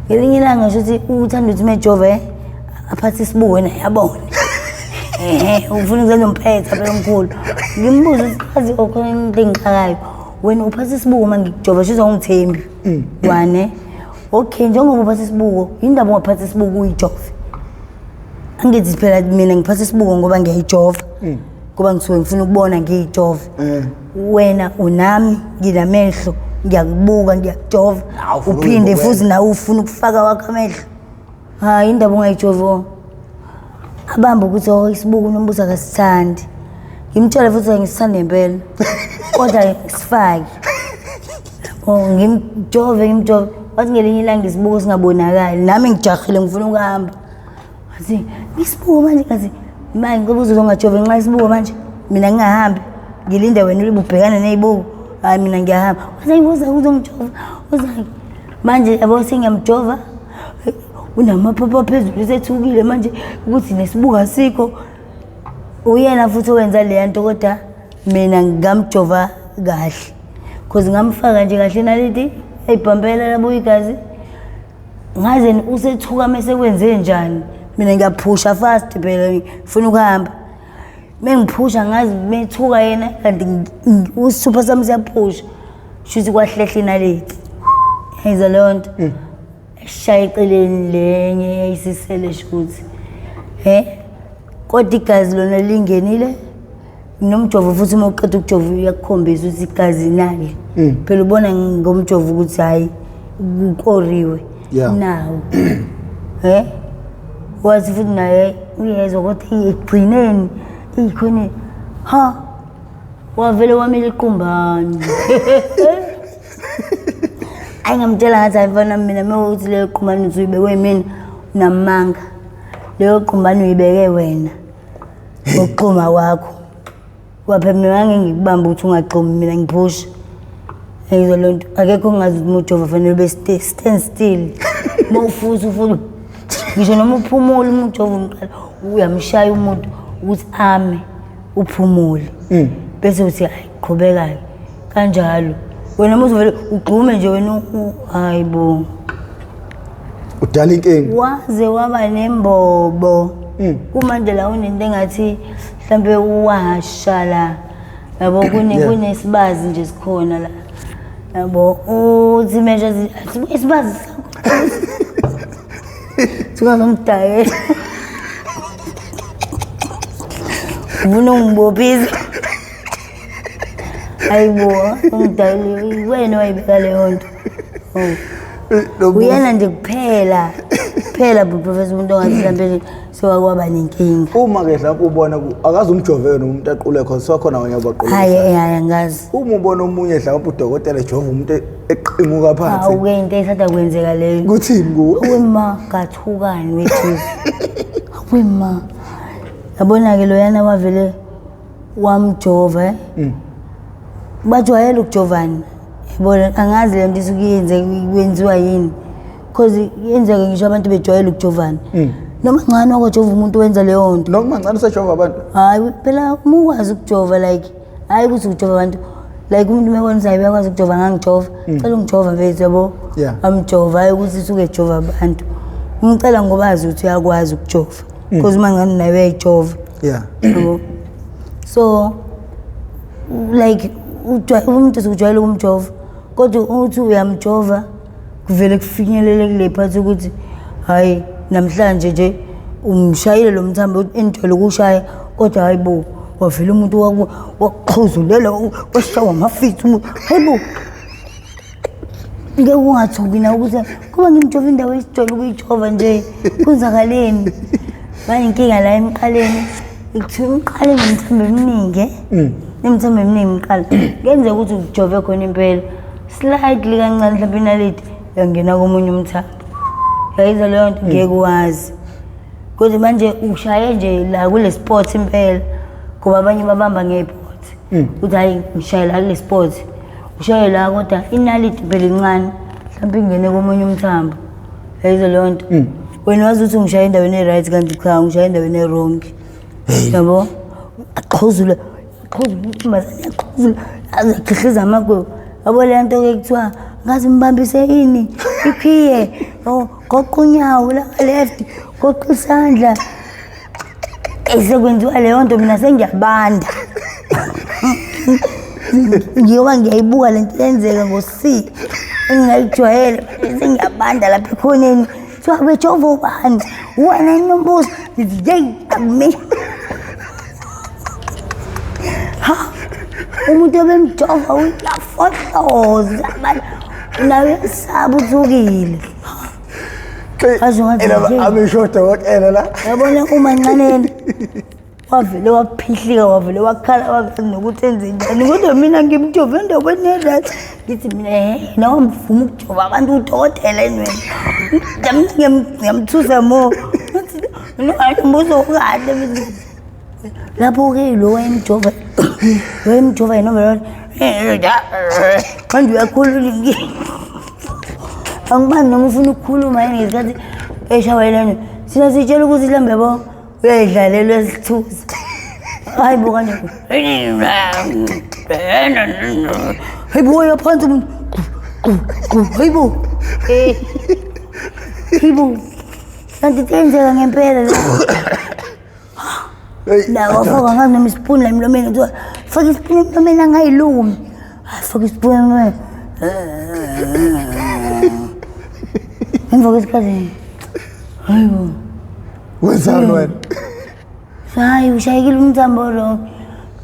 ngelinye ilanga shuthi uthanda ukuthi mejova eh aphathe isibuko naye abone ehe ufuna ukuzenza umphetha phela omkhulu ngimbuze ukuthi azi okhona into engixakayo wena uphatha isibuko uma ngikujova shuthi awungithembi wane okay njengoba uphatha isibuko yindaba ungaphatha isibuko uyijove angithi phela mina ngiphatha isibuko ngoba ngiyayijova ngoba ngisuke ngifuna ukubona ngiyijova wena unami nginamehlo ngiyakubuka ngiyakujova Nawe ufuna uphinde ukuyibukela. futhi nawe ufuna ukufaka wakho amehlo hayi indaba ungayijovi o abambe ukuthi oh isibuko unombuso akasithandi ngimtshele futhi ngisithanda ngempela kodwa sifake Oh, ngimjove ngimjove wathi ngelinye ilanga isibuko singabonakali nami ngijahile ngifuna ukuhamba wathi isibuko manje ngathi manje ngicela uzongajove nxa isibuko manje mina ngingahambi ngilinde wena ulibe ubhekane ney'buko hhayi mina ngiyahamba wathi uza uzongijova uza manje yabo sengiyamjova unamaphaphu aphezulu usethukile manje ukuthi nesibuko asikho uyena futhi owenza leya nto kodwa mina ngamjova kahle cause ngamfaka nje kahle naliti ayibhampela labuya igazi Ngaze usethuka mese kwenze njani, mina ngiyaphusha fast phela, ngifuna ukuhamba. Mengiphusha ngazi methuka yena, kanti isithupha sami siyaphusha, shuthi kwahlehla inaleti. Yayizwa leyo nto, shaya eceleni lenye yayisisele, shuthi he, kodwa igazi lona lingenile nomjovo futhi. Uma uqeda ukujova uyakukhombisa ukuthi igazi nali phela, ubona ngomjovo ukuthi hhayi, kukoriwe. Nawo he, wathi futhi naye uyezwa, kodwa ekugcineni ikhona ha, wavele wamila iqumbane. Ayi, ngamtshela ngathi, hayi mfana, mina mewukuthi leyo qumbane usuyibekwe mina, unamanga. Leyo qumbane uyibeke wena ngokuxhuma kwakho. Waphela mina ngeke ngikubambe ukuthi ungaxhumi, mina ngiphusha. Ngizwa leyo nto, akekho ongazi ukuthi uma ujova fanele ube stand still. Uma ufuthi ufuna ngisho noma uphumule, uma ujova umqala uyamshaya umuntu ukuthi ame, uphumule, bese uthi hayi, qhubeka-ke kanjalo. Wena uma uzovele ugxume nje wena, hayi bo. Udala inkinga. Waze waba nembobo. Kumanje la unento engathi mhlampe uwasha la, yabo, kune kunesibazi nje sikhona la, yabo, uthi mesha athi isibazi sakho singangidayela, ufuna ungibophisa. Hayibo, ungidayele wena, wayibeka leyo nto. Oh. Uyena nje kuphela kuphela professor, umuntu ongathi mhlawumbe sewakwaba nenkinga. Uma-ke mhlawumpe ubona akaze umjove yena umuntu aqule khona, sewakhona abanye abaqule. Hayi, hayi, angazi. Uma ubona omunye mhlawumpe udokotela ejova umuntu eqimuka phansi. Hawu-ke, into esanda kwenzeka leyo. Kuthini kuwe? Awe ma, ngathukani wethu. Awe ma, yabona-ke loyana wavele wamjova, eh? Bajwayele ukujovana, yabona, angazi le nto isuke yenze kwenziwa yini, cause yenzeka ngisho abantu bejwayele ukujovana, noma ncane wakojova umuntu wenza leyo nto. Noma ncane usejova abantu. Hayi phela, uma ukwazi ukujova, like hhayi ukuthi ukujova abantu, like umuntu uma ebona ukuthi hayi, uyakwazi ukujova, ngangijova, cela ungijova mfethu, yabo. Amjova, hhayi ukuthi usuke ejova abantu, umcela ngoba azi ukuthi uyakwazi ukujova, because uma ngane naye uyayijova. Yabo, so like umuntu usujwayele ukumjova, kodwa uthi uyamjova kuvele kufinyelele kule phathi ukuthi hhayi, namhlanje nje umshayile lo mthambo enijwayele ukuwushaya, kodwa hayi bo, wavele umuntu wakuxhuzulela, washawa amafithi umuntu. Hayi bo, ngeke ungathuki na ukuthi kuba ngimjova indawo esijwayele ukuyijova nje, kwenzakaleni? Banenkinga la emqaleni, kuthiwa umqale nemthambo eminingi, nemthambo eminingi umqala, kuyenzeka ukuthi ujove khona impela slightly kancane, mhlawumbe inaliti yangena komunye umthambo, yayizwa leyo nto, ngeke wazi. Kodwa manje ushaye nje la kule spot impela, ngoba abanye babamba ngey'pot ukuthi hhayi, ngishaye la kule spot, ushaye la, kodwa inaliti phela incane, mhlawumbe ingene komunye umthambo, yayizwa leyo nto. Wena wazi ukuthi ngishaye endaweni e-right, kanti cha, ngishaye endaweni e-wrong, yabo. Aqhuzule, aqhuzule intombazane, yaqhuzula aze akhihliza amagwebu, yabo. Le nto-ke kuthiwa ngaze mbambise ini ikhiye, oh, goqa unyawo la left, goqa isandla, esekwenziwa leyo nto mina sengiyabanda ngiyoba ngiyayibuka le nto yenzeka ngo-c engingayijwayele, sengiyabanda lapha ekhoneni. Kuthiwa bejova ubani wena, inombuzo, ngithi yeyi, akumina. Ha, umuntu obemjova uyafohloza abantu, naye uyasaba, uthukile. Aze ngathi nje. Amisho udokotela la. Yabona, umancaneni wavele waphihlika, wavele wakhala, wangazi nokuthi enze njani, kodwa mina ngimjove endaweni e-right. Ngithi mina, he, yena wamvuma ukujova abantu udokotela yini wena? Ngiyamthusa mo, mbuzo kahle lapho-ke, lo wayemjova, wayemjova yena vele manje uyakhuluma, angibani noma ufuna ukukhuluma yini ngesikhathi eshaweleni. Thina sitshela ukuthi mhlawumbe, yabo, uyayidlalela, uyasithusa. Hayi bo, kanje, hayi bo, uyaphansi umuntu, hayi bo. Eh. Yibo. Kanti kuyenzeka ngempela la. Hey, La wafaka ngazi noma isipuni la emlomeni kuthiwa faka isipuni emlomeni angayilumi. Hayi faka isipuni emlomeni. Emva kwesikhathi hayibo. Wenzani wena? Hayi ushayekile umthambo lo.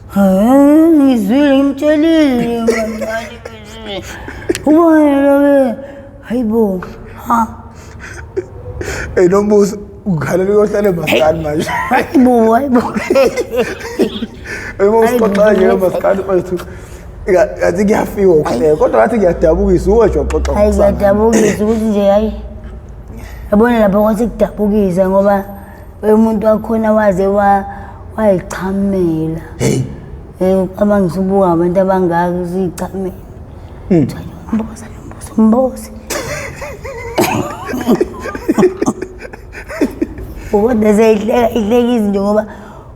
Hayi ngizwile ngimtshelile kancane. Ubona lo hayibo. Ha. Hey Nombuso, ungikhalela uyohlala emaskani manje. Hayibo hayibo. Hey usixoxela nje emaskani mfethu. Ngathi kuyafika ukuhleka kodwa ngathi ngiyadabukisa uwe nje uxoxa Hayi ngokusangana. kuyadabukisa ukuthi nje hayi. Yabona lapho kwathi kudabukisa ngoba umuntu wakhona waze wa wayichamela. Hey, Ucabanga usubuka abantu abangaka usuyichamela. Mboza mboza mboza. Kodwa seyihleka ihleka izinto ngoba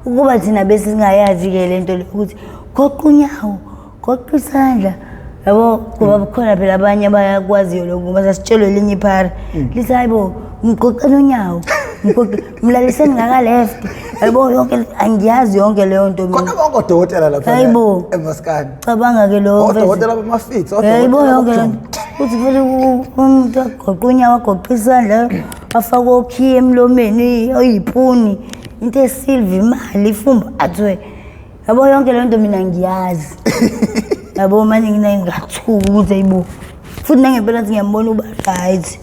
ukuba thina bese singayazi-ke le nto le ukuthi goqa unyawo, goqa isandla. Yabo ngoba kukhona phela abanye abayakwaziyo lokho ngoba sasitshelwe elinye iphara. Lithi hayi bo mgoqela unyawo, mgoqe mlaliseni ngaka-left. Yabo yonke angiyazi yonke leyo nto mina. khona bonke odokotela lapha Hayibo. emaskani. Cabanga-ke lowo mfethu. Odokotela bama-fits, Yayibo odokotela yonke le nto. Kuthi vele umuntu agoqe unyawo agoqe isandla afake okhiye emlomeni oyipuni into esilva imali ifumba athwe. Yabo yonke le nto mina ngiyazi. Yabo manje ngina ngingathuka ukuthi ayibo. Futhi nangempela ngathi ngiyambona uba right.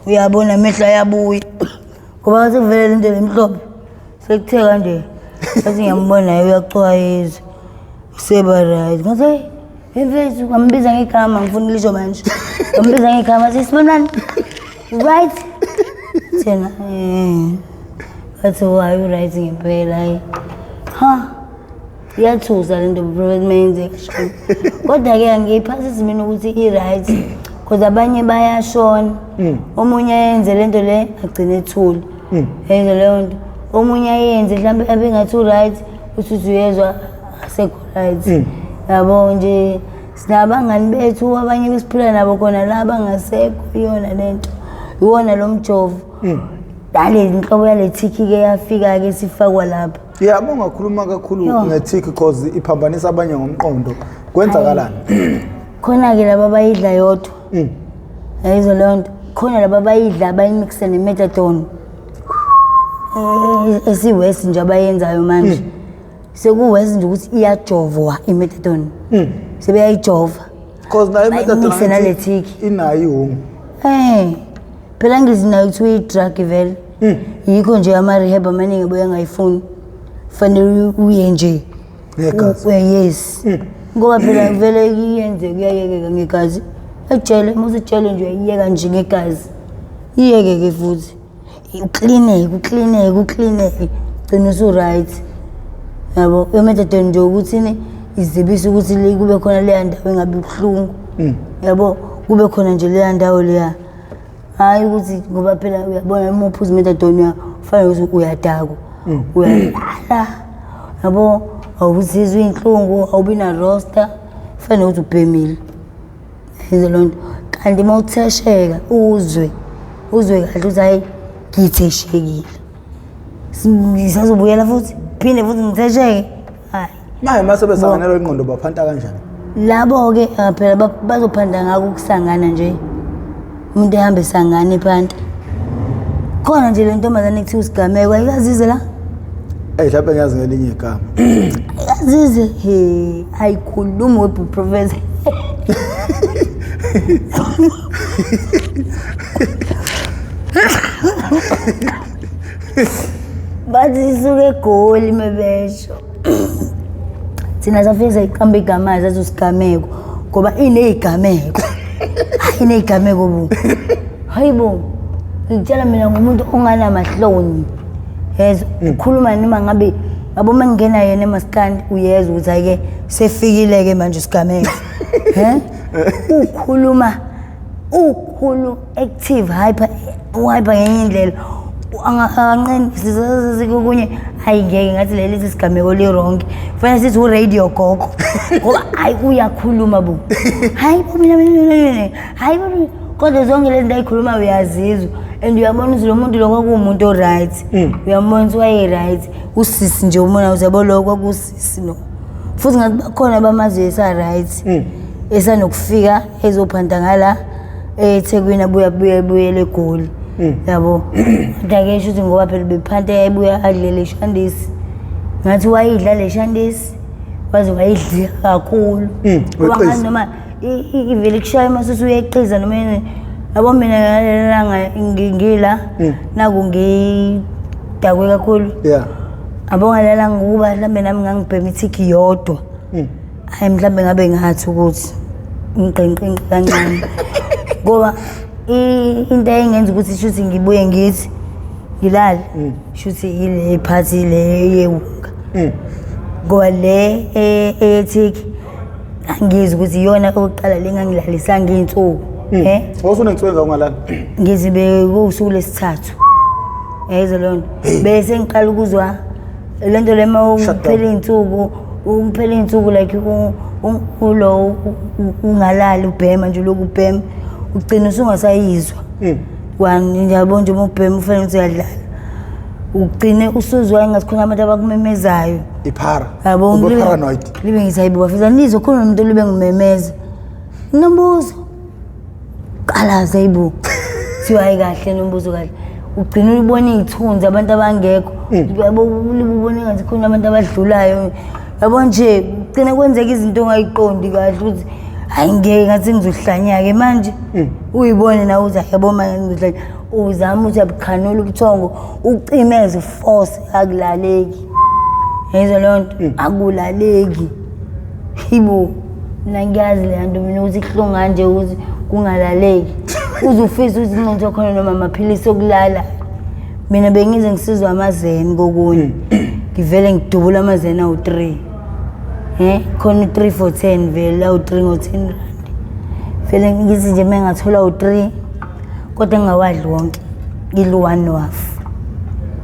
Uyabona amehlo ayabuya. Ngoba sekuvele le nto lemhlophe. Sekuthe kanje. Ngathi ngiyambona naye uyacwayiza. Seba right. Ngathi hey mfethu ngambiza ngegama ngifuna ulisho manje. Ngambiza ngegama sisibonani. Right? Thena eh. Ngathi why u right ngempela hayi. Ha. Iyathusa le nto prophet mayenzeka shame. Kodwa ke angiyiphasisi mina ukuthi i-right because abanye bayashona. Omunye ayenze le nto le agcine ethule. Yenze leyo nto. Omunye ayenze mhlawumbe abe ngathi u-right uthi uthi uyezwa asekho right. Yabo nje sinabangani bethu abanye besiphila nabo khona la bangasekho iyona lento. Iwona lo mjovo. Nale nhlobo yale thiki-ke yafika-ke sifakwa lapha. Yeah, uma ungakhuluma kakhulu Yo. nge-tick cause iphambanisa abanye ngomqondo. Kwenzakalani? Khona-ke laba abayidla yodwa. Yayizwa leyo nto. Khona laba abayidla abayimixe ne-methadone. Esiwesi nje abayenzayo manje. Sekuwesi nje ukuthi iyajovwa i-methadone. Sebeyayijova. Cause nayo i-methadone Bayimixe nale angithi tick. inayo ihungu. Eh. Phela ngizinayo kuthiwa i-drug vele. Yikho nje ama-rehab amaningi abuye angayifuni. Fanele uye nje. Ngegazi. Yes. Ngoba phela vele iyenze kuyayekeka ngegazi. Ejele uma usejele nje uyayiyeka nje ngegazi. Iyeke-ke futhi. Uklineke, uklineke, uklineke. Gcina usu-right. Yabo, i-methadone nje ukuthi ni izibise ukuthi le kube khona leya ndawo engabi buhlungu. Yabo, kube khona nje leya ndawo leya. Hayi ukuthi ngoba phela uyabona uma uphuza i-methadone uyafanele ukuthi uyadakwa. Uyalala. Yabo, awuzizwa iy'nhlungu, awubi na-roster, kufanele ukuthi ubhemile. Yenze leyo nto. Kanti uma uthesheka uzwe, uzwe kahle ukuthi hhayi ngitheshekile. Ngisazobuyela futhi, phinde futhi ngithesheke. Hhayi. Manje mase besanganelwa ingqondo baphanta kanjani? Labo-ke phela bazophanda ngako ukusangana nje. Umuntu ehambe esangana ephanta. Khona nje le ntombazane ekuthiwa uSigameko ayikazize la. Eyi mhlawumbe ngiyazi ngelinye igama. Ayikazize he ayikhulumi webhu professor. Bathi isuke eGoli mebesho. Thina safike sayiqamba igama sathi uSigameko ngoba inezigameko. Hayi inezigameko bo. Hayi bo. Ngitshela mina ngumuntu onganamahloni. Yezwa ukhuluma noma ngabe yabo uma ngingena yena emaskandi uyezwa ukuthi hhayi-ke sefikile-ke manje uSigameko. He? Ukhuluma ukhulu active hyper uhyper ngenye indlela. Anqeni sikokunye hayi ngeke ngathi leli sigameko li-wrong. Kufanele sithi u-radio gogo. Ngoba hayi uyakhuluma bo. Hayi bo mina mina mina. Hayi bo. Kodwa zonke lezi zinto ayikhuluma uyazizwa. And uyabona ukuthi lo muntu lo kwakuwumuntu o-right. Uyambona ukuthi waye-right. Usisi nje umona ukuthi yabo lo kwakusisi lo. Futhi ngathi bakhona abamaziyo esa-right. Esanokufika ezophanda ngala eThekwini abuye abuye abuyele eGoli. Yabo. Kodwa-ke sho ukuthi ngoba phela bephanta yayibuya adle le shandisi. Ngathi wayidla le shandisi waze wayidla kakhulu. Ngoba Weqisa. ngathi noma ivele kushaya uma usuyeqiza noma yini. Yabo mina ngalelanga ngila naku ngidakwe kakhulu. Yeah. Abo ngalelanga ukuba mhlambe nami ngangibhema ithiki yodwa. Hayi mhlambe ngabe ngathi ukuthi ngiqinqinqi kancane. Ngoba into engenza ukuthi shuthi ngibuye ngithi ngilale shuthi ile phathi le yewunga. Ngoba le eyethiki angizwi ukuthi iyona okokuqala le ngangilalisanga iy'nsuku. Eh? Wawusunensuku engaka ungalali? Ngithi bekuwusuku lwesithathu. Yayizwa leyo nto. Bese ngiqala ukuzwa le nto le uma Shut down. uphela iy'nsuku, uphela iy'nsuku like ulo ungalali ubhema nje ulokhu ubhema, ugcina usungasayizwa. Kwani yabo nje uma ubhema ufanele ukuthi uyadlala. Ugcine usuzwa engathi khona abantu abakumemezayo. Iphara. Yabo Ube paranoid. Libe ngithi hayibo bafisa nizwe khona umuntu libe ngimemeza. Nombuzo. Qalaza hayibo. Thiwa hayi kahle nombuzo kahle. Ugcina ubona iy'thunzi abantu abangekho. Yabo libe ubona engathi khona abantu abadlulayo. Yabo nje ugcina kwenzeka izinto ongayiqondi kahle ukuthi hayi ngeke ngathi ngizohlanya-ke manje. Uyibone nawe uthi hayi yabo manje ngizohlanya. Uzama ukuthi uyabukhanula ubuthongo ucimeze uforce akulaleki. Yezwa leyo nto akulaleki. Hibo mina ngiyazi le nto mina ukuthi kuhlungu kanje ukuthi kungalaleki. Uze ufise ukuthi nconto khona noma amaphilisi okulala. Mina bengize ngisizwa amazeni kokunye. Ngivele ngidubula amazeni awu-3. Khona u-3 for 10 vele awu-3 ngo-10 rand. Vele ngithi nje uma ngathola u-3 kodwa ngingawadli wonke. Ngidla u-1 no-half.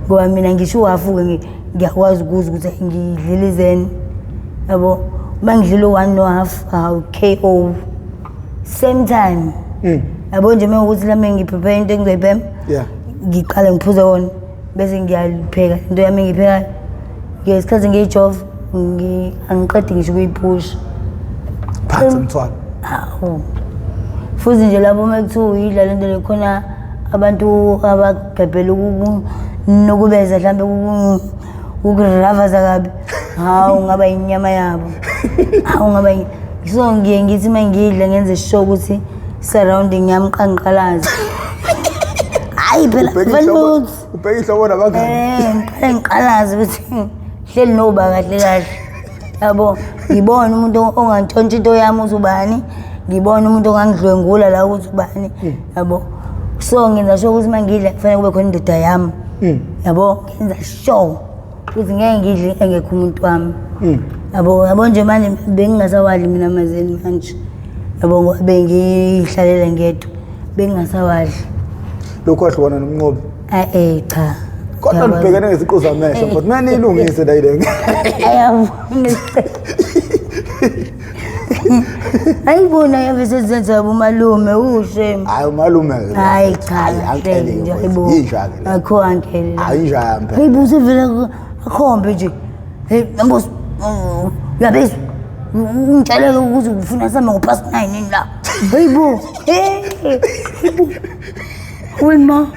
Ngoba mina ngisho u-half-ke ngiyakwazi ukuzwa ukuthi ngidlile izeni. Yabo, uma ngidlile u-1 no-half, hawu KO. Same time. Yabo nje uma ukuthi lami ngiprepare into engizoyibhema. Yeah. Ngiqale ngiphuze wona bese ngiyalipheka into yami engiyiphekayo. Ngesikhathi ngiyijova angiqedi ngisho ukuyiphusha. Phansi mthwalo. Hawu. Futhi nje lapho uma kuthiwa uyidla le nto le khona abantu abagabhela ukunukubeza mhlambe ukuravaza kabi. Hawu ngaba inyama yabo. Hawu ngaba so ngiye ngithi uma ngidla ngenze sure ukuthi surrounding yami qanqalaza. Hayi phela Ubheke fanele ihlobo, ukuthi ubheke ihlobo nabangani. Ngiqale ngiqalaze ukuthi hleli noba kahle kahle. Yabo, ngibone umuntu ongantshontsha into yami ukuthi ubani, ngibone umuntu ongangidlwengula la ukuthi ubani. Yabo. So ngenza sure ukuthi uma ngidla kufanele kube khona indoda yami. Yabo, ngenza sure ukuthi ngeke ngidle engekho umuntu wami. Yabo, yabo nje manje bengingasawadli mina amazeni manje. Yabo ngoba bengihlalela ngedwa, bengingasawadli. Lokhu wahlukana nomnqobi. Cha. Kodwa Ngiyakwazi. nibhekene ngeziqu zamehlo futhi mina niyilungise la ile. Ayavuma. Ayibona yave sezenza umalume ushem. Hayi umalume. Hayi cha. Hayi uncle nje ke. hayibo. Yinja ke le. Akho uncle. Hayi inja yami phela. Hey busevele akhombe nje. Hey Nambuso. Uyabizwa. Ungitsheleke ukuthi ufuna sami ngo past 9 yini la. Hayibo. Hey. Hayibo. Wena.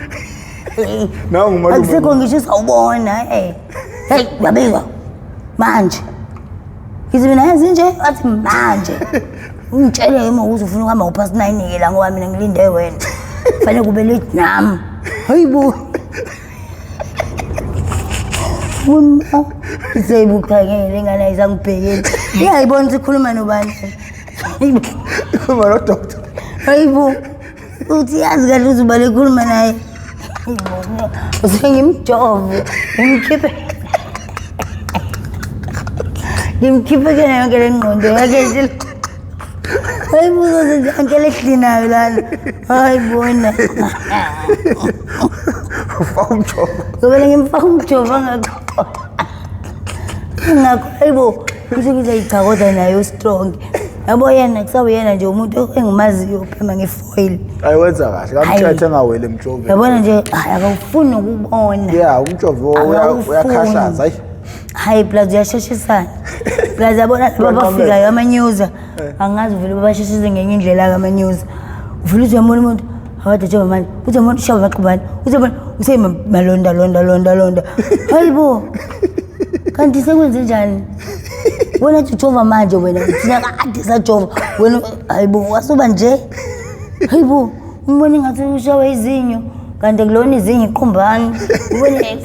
Nawu ngumalume. Akusekho ngisho sawubona hey. Hey uyabizwa. Manje. Ngithi mina yazi nje athi manje. Ungitshele uma ukuthi ufuna ukuhamba ngo past 9 ke la ngoba mina ngilinde wena. Fanele kube late nami. Hayibo. Wena iseyibuka ngeke lengane ayisangibhekeli. Iyayibona ukuthi ikhuluma nobani. Hayibo. Ikhuluma no doctor. Hayibo. Uthi yazi kahle ukuthi ubani ekhuluma naye. Hayibo. Usengimjove. Ngimkhiphe. Ngimkhiphe ke yonke le ngqondo yakhe nje. Hayibo uzozenza uncle ehlinayo lana. Hayi bona. Ufaka umjovo. Ngoba ngimfaka umjovo ngakho. Ngakho hayibo kusho ukuthi ayicha kodwa nayo strong. Yabo yena kusawuyena nje umuntu engimaziyo uphema ngefoil. Ayiwenza kahle kamthethe engaweli emjoveni. Yabona nje hayi akawufuni ukubona. Yeah, umjovo uyakhahlaza hayi. Hayi plus uyasheshisana. Plus yabona laba abafikayo ama-newser angazi vele babasheshise ngenye indlela-ke ama-newser. Uvele uthi uyambona umuntu awade njengoba manje uthi uyambona ushaba amaqubane uthi uyambona useyimalonda londa londa londa. Hayi bo. Kanti sekwenze njani? Wena uthi ujova manje wena thina kade sajova wena hayibo wasuba nje. Hayibo umbona ingathi ushawe izinyo kanti kulona izinyo iqhumbane. Ubone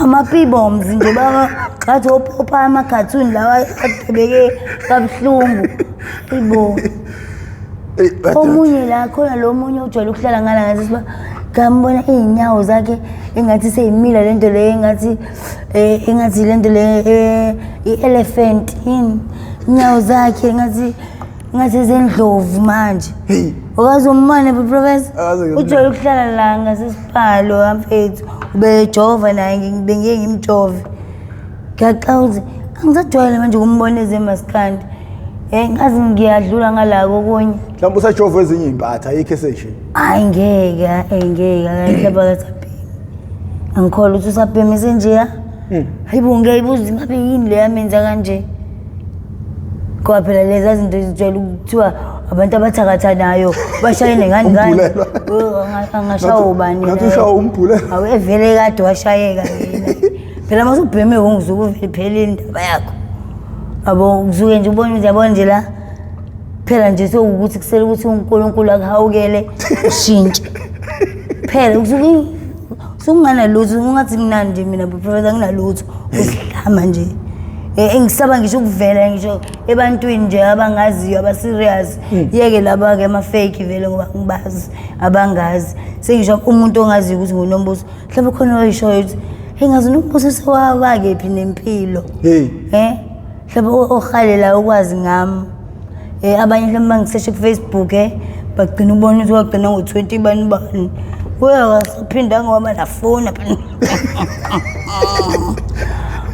ama-piboms nje baba ngathi opopa ama-cartoon lawa adebeke kabuhlungu. Hayibo. Omunye la khona lo munye ujwayele ukuhlala ngala ngathi siba ngambona iy'nyawo zakhe engathi seyimila lento le engathi engathi lento le i-elephant yini inyawo zakhe engathi ngathi ezendlovu manje. Ukaze umbone professor ujwayele ukuhlala la ngasesipalo mfethu ubejova naye bengeke ngimjove. Ngiyaxaka ukuthi angisajwayele manje ukumbona ezemaskandi. Ngazi ngiyadlula ngala kokunye. Mhlawumbe usajova ezinye iy'mpatha ayikho esenje. Hayi ngeke, ngeke, mhlawumbe akasabhemi. Angikholwa ukuthi usabhemi senjeya. Hayibo ngiyayibuza ngabe yini le yamenza kanje. Ngoba phela lezi zinto zijwayele ukuthiwa abantu abathakathanayo bashayene ngani ngani. Angashawa ubani. Ngathi ushawa umbhulelwa. Awu evele kade washayeka yena. Phela uma usubheme uzuke uvele iphelile indaba yakho. Yabo uzuke nje ubone ukuthi yabona nje la phela nje sewukuthi kusele ukuthi uNkulunkulu akuhawukele ushintshe. Phela usuke usunganalutho ungathi nginani nje mina professor nginalutho usihlama nje. Engisaba ngisho ukuvela ngisho ebantwini nje abangaziyo aba-serious. Yeke laba-ke ama-fake vele ngoba ngibazi abangazi. Sengisho umuntu ongaziyo ukuthi nguNombuso. Mhlawumbe khona oyishoyo ukuthi hey ngazi uNombuso sewabakephi nempilo. Hey. Mhlawumbe ohalela ukwazi ngami. Abanye mhlawumbe bangiseshe ku-Facebook bagcina ubona ukuthi wagcina ngo-20 bani bani. Uyakasaphinda ngoba nafona.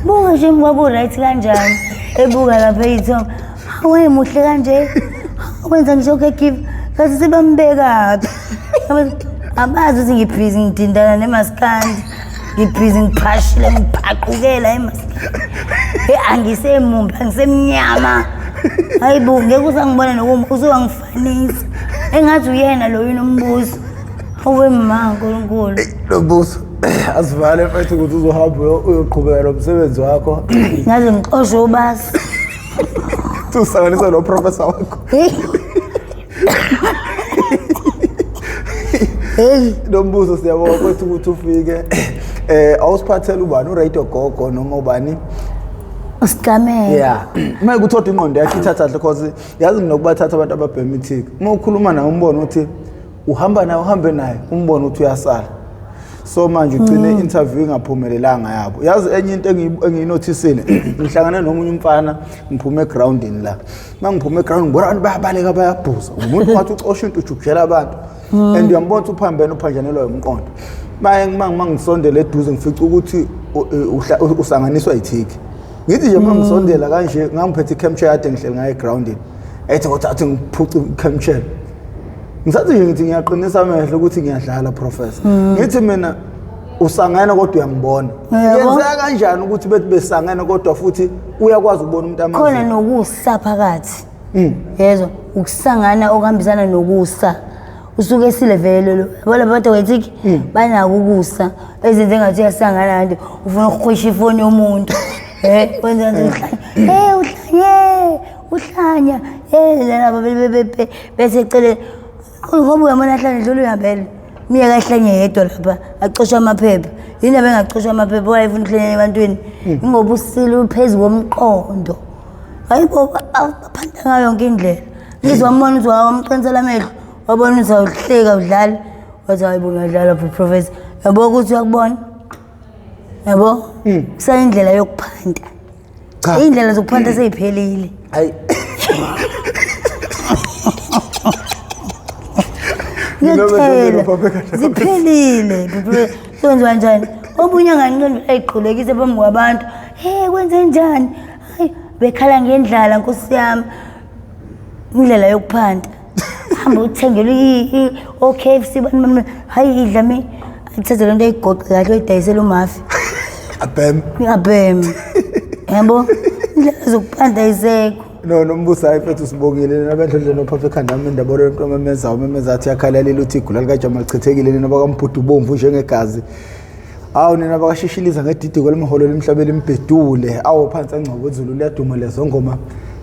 Buka nje ngoba u-right kanjani. Ebuka lapha eyithombe. Hawe muhle kanje. Wenza ngisho caregiver. Kathi sebambekaphi. Abazi ukuthi ngibhizi ngidindana nemaskandi. Ngibhizi ngiphashile ngiphaqukela emaskandi. Hey angisemumbi angisemnyama. Hayibo ngeke usangibona nokuma usuwangifanisa. Engathi uyena lo uNombuso. Awe ma uNkulunkulu. Nombuso asivale mfethu ukuthi uzohamba uyoqhubeka nomsebenzi wakho. Ngaze ngixoshwe ubasi. Usanganisa no professor wakho. Hey Nombuso siyabonga kwethu ukuthi ufike. Awusiphathele ubani uRadio Gogo noma ubani? Usigamela. Yeah. Uma kuthoda ingqondo yakhe ithatha kahle because yazi nginokubathatha abantu ababhema ithiki. Uma ukhuluma naye umbone ukuthi uhamba naye uhambe naye umbone ukuthi uyasala. So manje ugcine interview ingaphumelelanga yabo. Yazi enye into engiyinothisile ngihlangane nomunye umfana ngiphume egroundini la. Mangiphume eground ngibona abantu bayabaleka bayabhuza. Umuntu ngathi ucosha into ujukujela abantu. And uyambona ukuthi uphambene uphanjanelwa umqondo. Maye mangisondela eduze ngifica ukuthi usanganiswa ithiki. Ngithi nje mangisondela kanje ngangiphethe i-camp chair kade ngihleli ngayo egroundini. Ethi kodwa athi ngiphuce i-camp chair. Ngisathi nje ngithi ngiyaqinisa amehlo ukuthi ngiyadlala professor. Ngithi mina usangene kodwa uyangibona. Yenzeka kanjani ukuthi bethi besangene kodwa futhi uyakwazi ukubona umuntu amazi? Khona nokusa phakathi. Yezwa ukusangana okuhambisana nokusa. Usuke esile vele lo. Yabo laba bantu wethiki banako ukusa ezenze ngathi uyasangana kanti ufuna ukukhwisha ifoni yomuntu. Wenza ngathi uhlanya. Uhlanye, uhlanya. Laba bese ecele ngoba uyamona ahlanye dlula uyahambela. Miyeka ahlanye yedwa lapha acosha amaphepha. Yini abengacosha amaphepha wayefuna ukuhlanya ebantwini? Ingoba usile uphezu komqondo. Hayibo baphanda ngayo yonke indlela. Ngizwa umbona ukuthi wamqinisela amehlo. Wabona ukuthi awuhleka udlala. Wathi hayibo ngiyadlala professor. Yabo ukuthi uyakubona. Yabo? Kusayindlela yokuphanda. Cha. Indlela zokuphanda seyiphelile. Hayi. Ngiyakutshela. Ziphelile. Kwenziwa kanjani? Omunye anganqeni ayiqhulekise phambi kwabantu. Hey kwenze njani? Hayi Bekhala ngendlala, nkosi yami, indlela yokuphanta. Hamba uthengele o-KFC, bani bani, hayi, idla mi, athathe le nto, ayigoqe kahle, uyidayisele umafi. Abhem. Abhem, yabo, indlela zokuphanta ayisekho. No, Nombuso, hayi mfethu, sibongile. Nabendlondlo nophapha ekhanda wami, indaba lento omemezayo, umemeza athi yakhalalile, uthi igula likajama lichithekile. Nina bakaMbhudu bomvu njengegazi, awu, nina bakashishiliza ngedidi kwelimholo limhlabela imbhedule, awu, phansi angcobo izulu liyaduma lezo ngoma.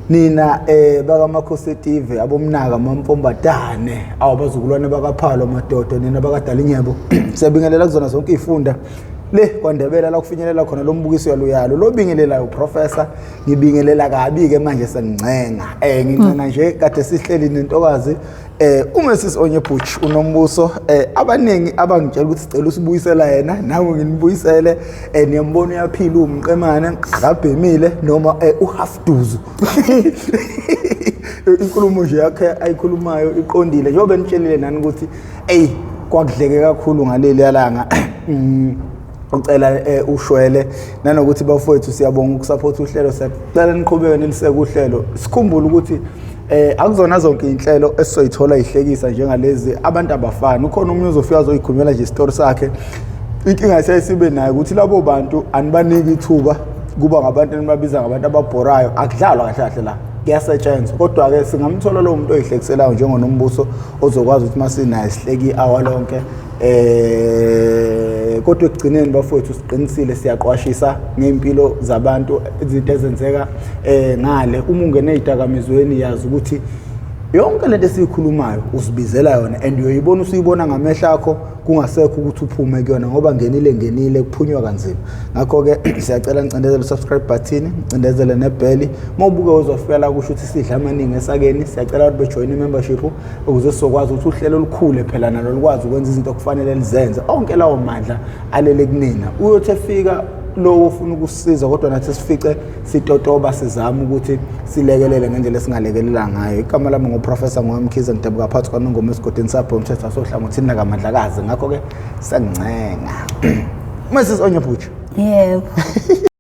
Nina bakamakhosi etive, abomnaka mamfombatane, awu, abazukulwane bakaphalo madoda, nina bakadala inyebo, siyabingelela kuzona zonke iy'funda le kwaNdebele la kufinyelela khona lo mbukiso yaluyalo lo bingelelayo professor. Ngibingelela kabi-ke manje, sengingcenga, ngincenga nje. Kade sihleli nentokazi, uMrs Onyebuch uNombuso. Abaningi abangitshela ukuthi sicela usibuyisela yena, nawe nginibuyisele. Niyambona, uyaphila, umqemane, akabhemile noma uhalf duzu. Inkulumo nje yakhe ayikhulumayo iqondile, njengoba nitshelile nani ukuthi ey, kwakudleke kakhulu ngaleli yalanga. Ucela ushwele nanokuthi bafowethu, siyabonga ukusupport uhlelo, siyacela niqhubeke niliseke uhlelo. Sikhumbule ukuthi akuzona zonke inhlelo esizoyithola ihlekisa njengalezi. Abantu abafani, ukhona omunye uzofika azoyikhulumela nje isitori sakhe. Inkinga esiye nayo ukuthi labo bantu anibaniki ithuba, kuba ngabantu enibabiza ngabantu ababhorayo. Akudlalwa kahle kahle la, kuyasetshenzwa. Kodwa-ke singamthola lowo muntu oyihlekiselayo njengoNombuso, ozokwazi ukuthi masinaye sihleke i-hour lonke. Kodwa ekugcineni, bafowethu, siqinisile, siyaqwashisa ngey'mpilo zabantu, izinto ezenzeka ngale. Uma ungene ey'dakamizweni, yazi ukuthi yonke lento esiyikhulumayo uzibizela yona, and uyoyibona usuyibona ngamehlo akho, kungasekho ukuthi uphume kuyona, ngoba ngenile ngenile, kuphunywa kanzima. Ngakho-ke siyacela nicindezele u-subscribe button, nicindezele nebheli. Uma ubuke uzofika la, kusho ukuthi sidla amaningi esakeni. Siyacela abantu bejoyine i-membership ukuze sizokwazi ukuthi uhlelo olukhule phela nalo lukwazi ukwenza izinto okufanele lizenze. Onke lawo mandla alele kunina. Uyothi efika lowo ofuna ukusisiza, kodwa nathi sifice sitotoba, sizama ukuthi silekelele ngendlela esingalekelela ngayo. Igama lami nguProfessor Ngwamkhize, ngidabuka phakathi kwaNongoma, esigodini sapho umthetho wasohlangothini nakamandlakazi. Ngakho-ke sengincenga, Mrs Onyebuchi. Yebo.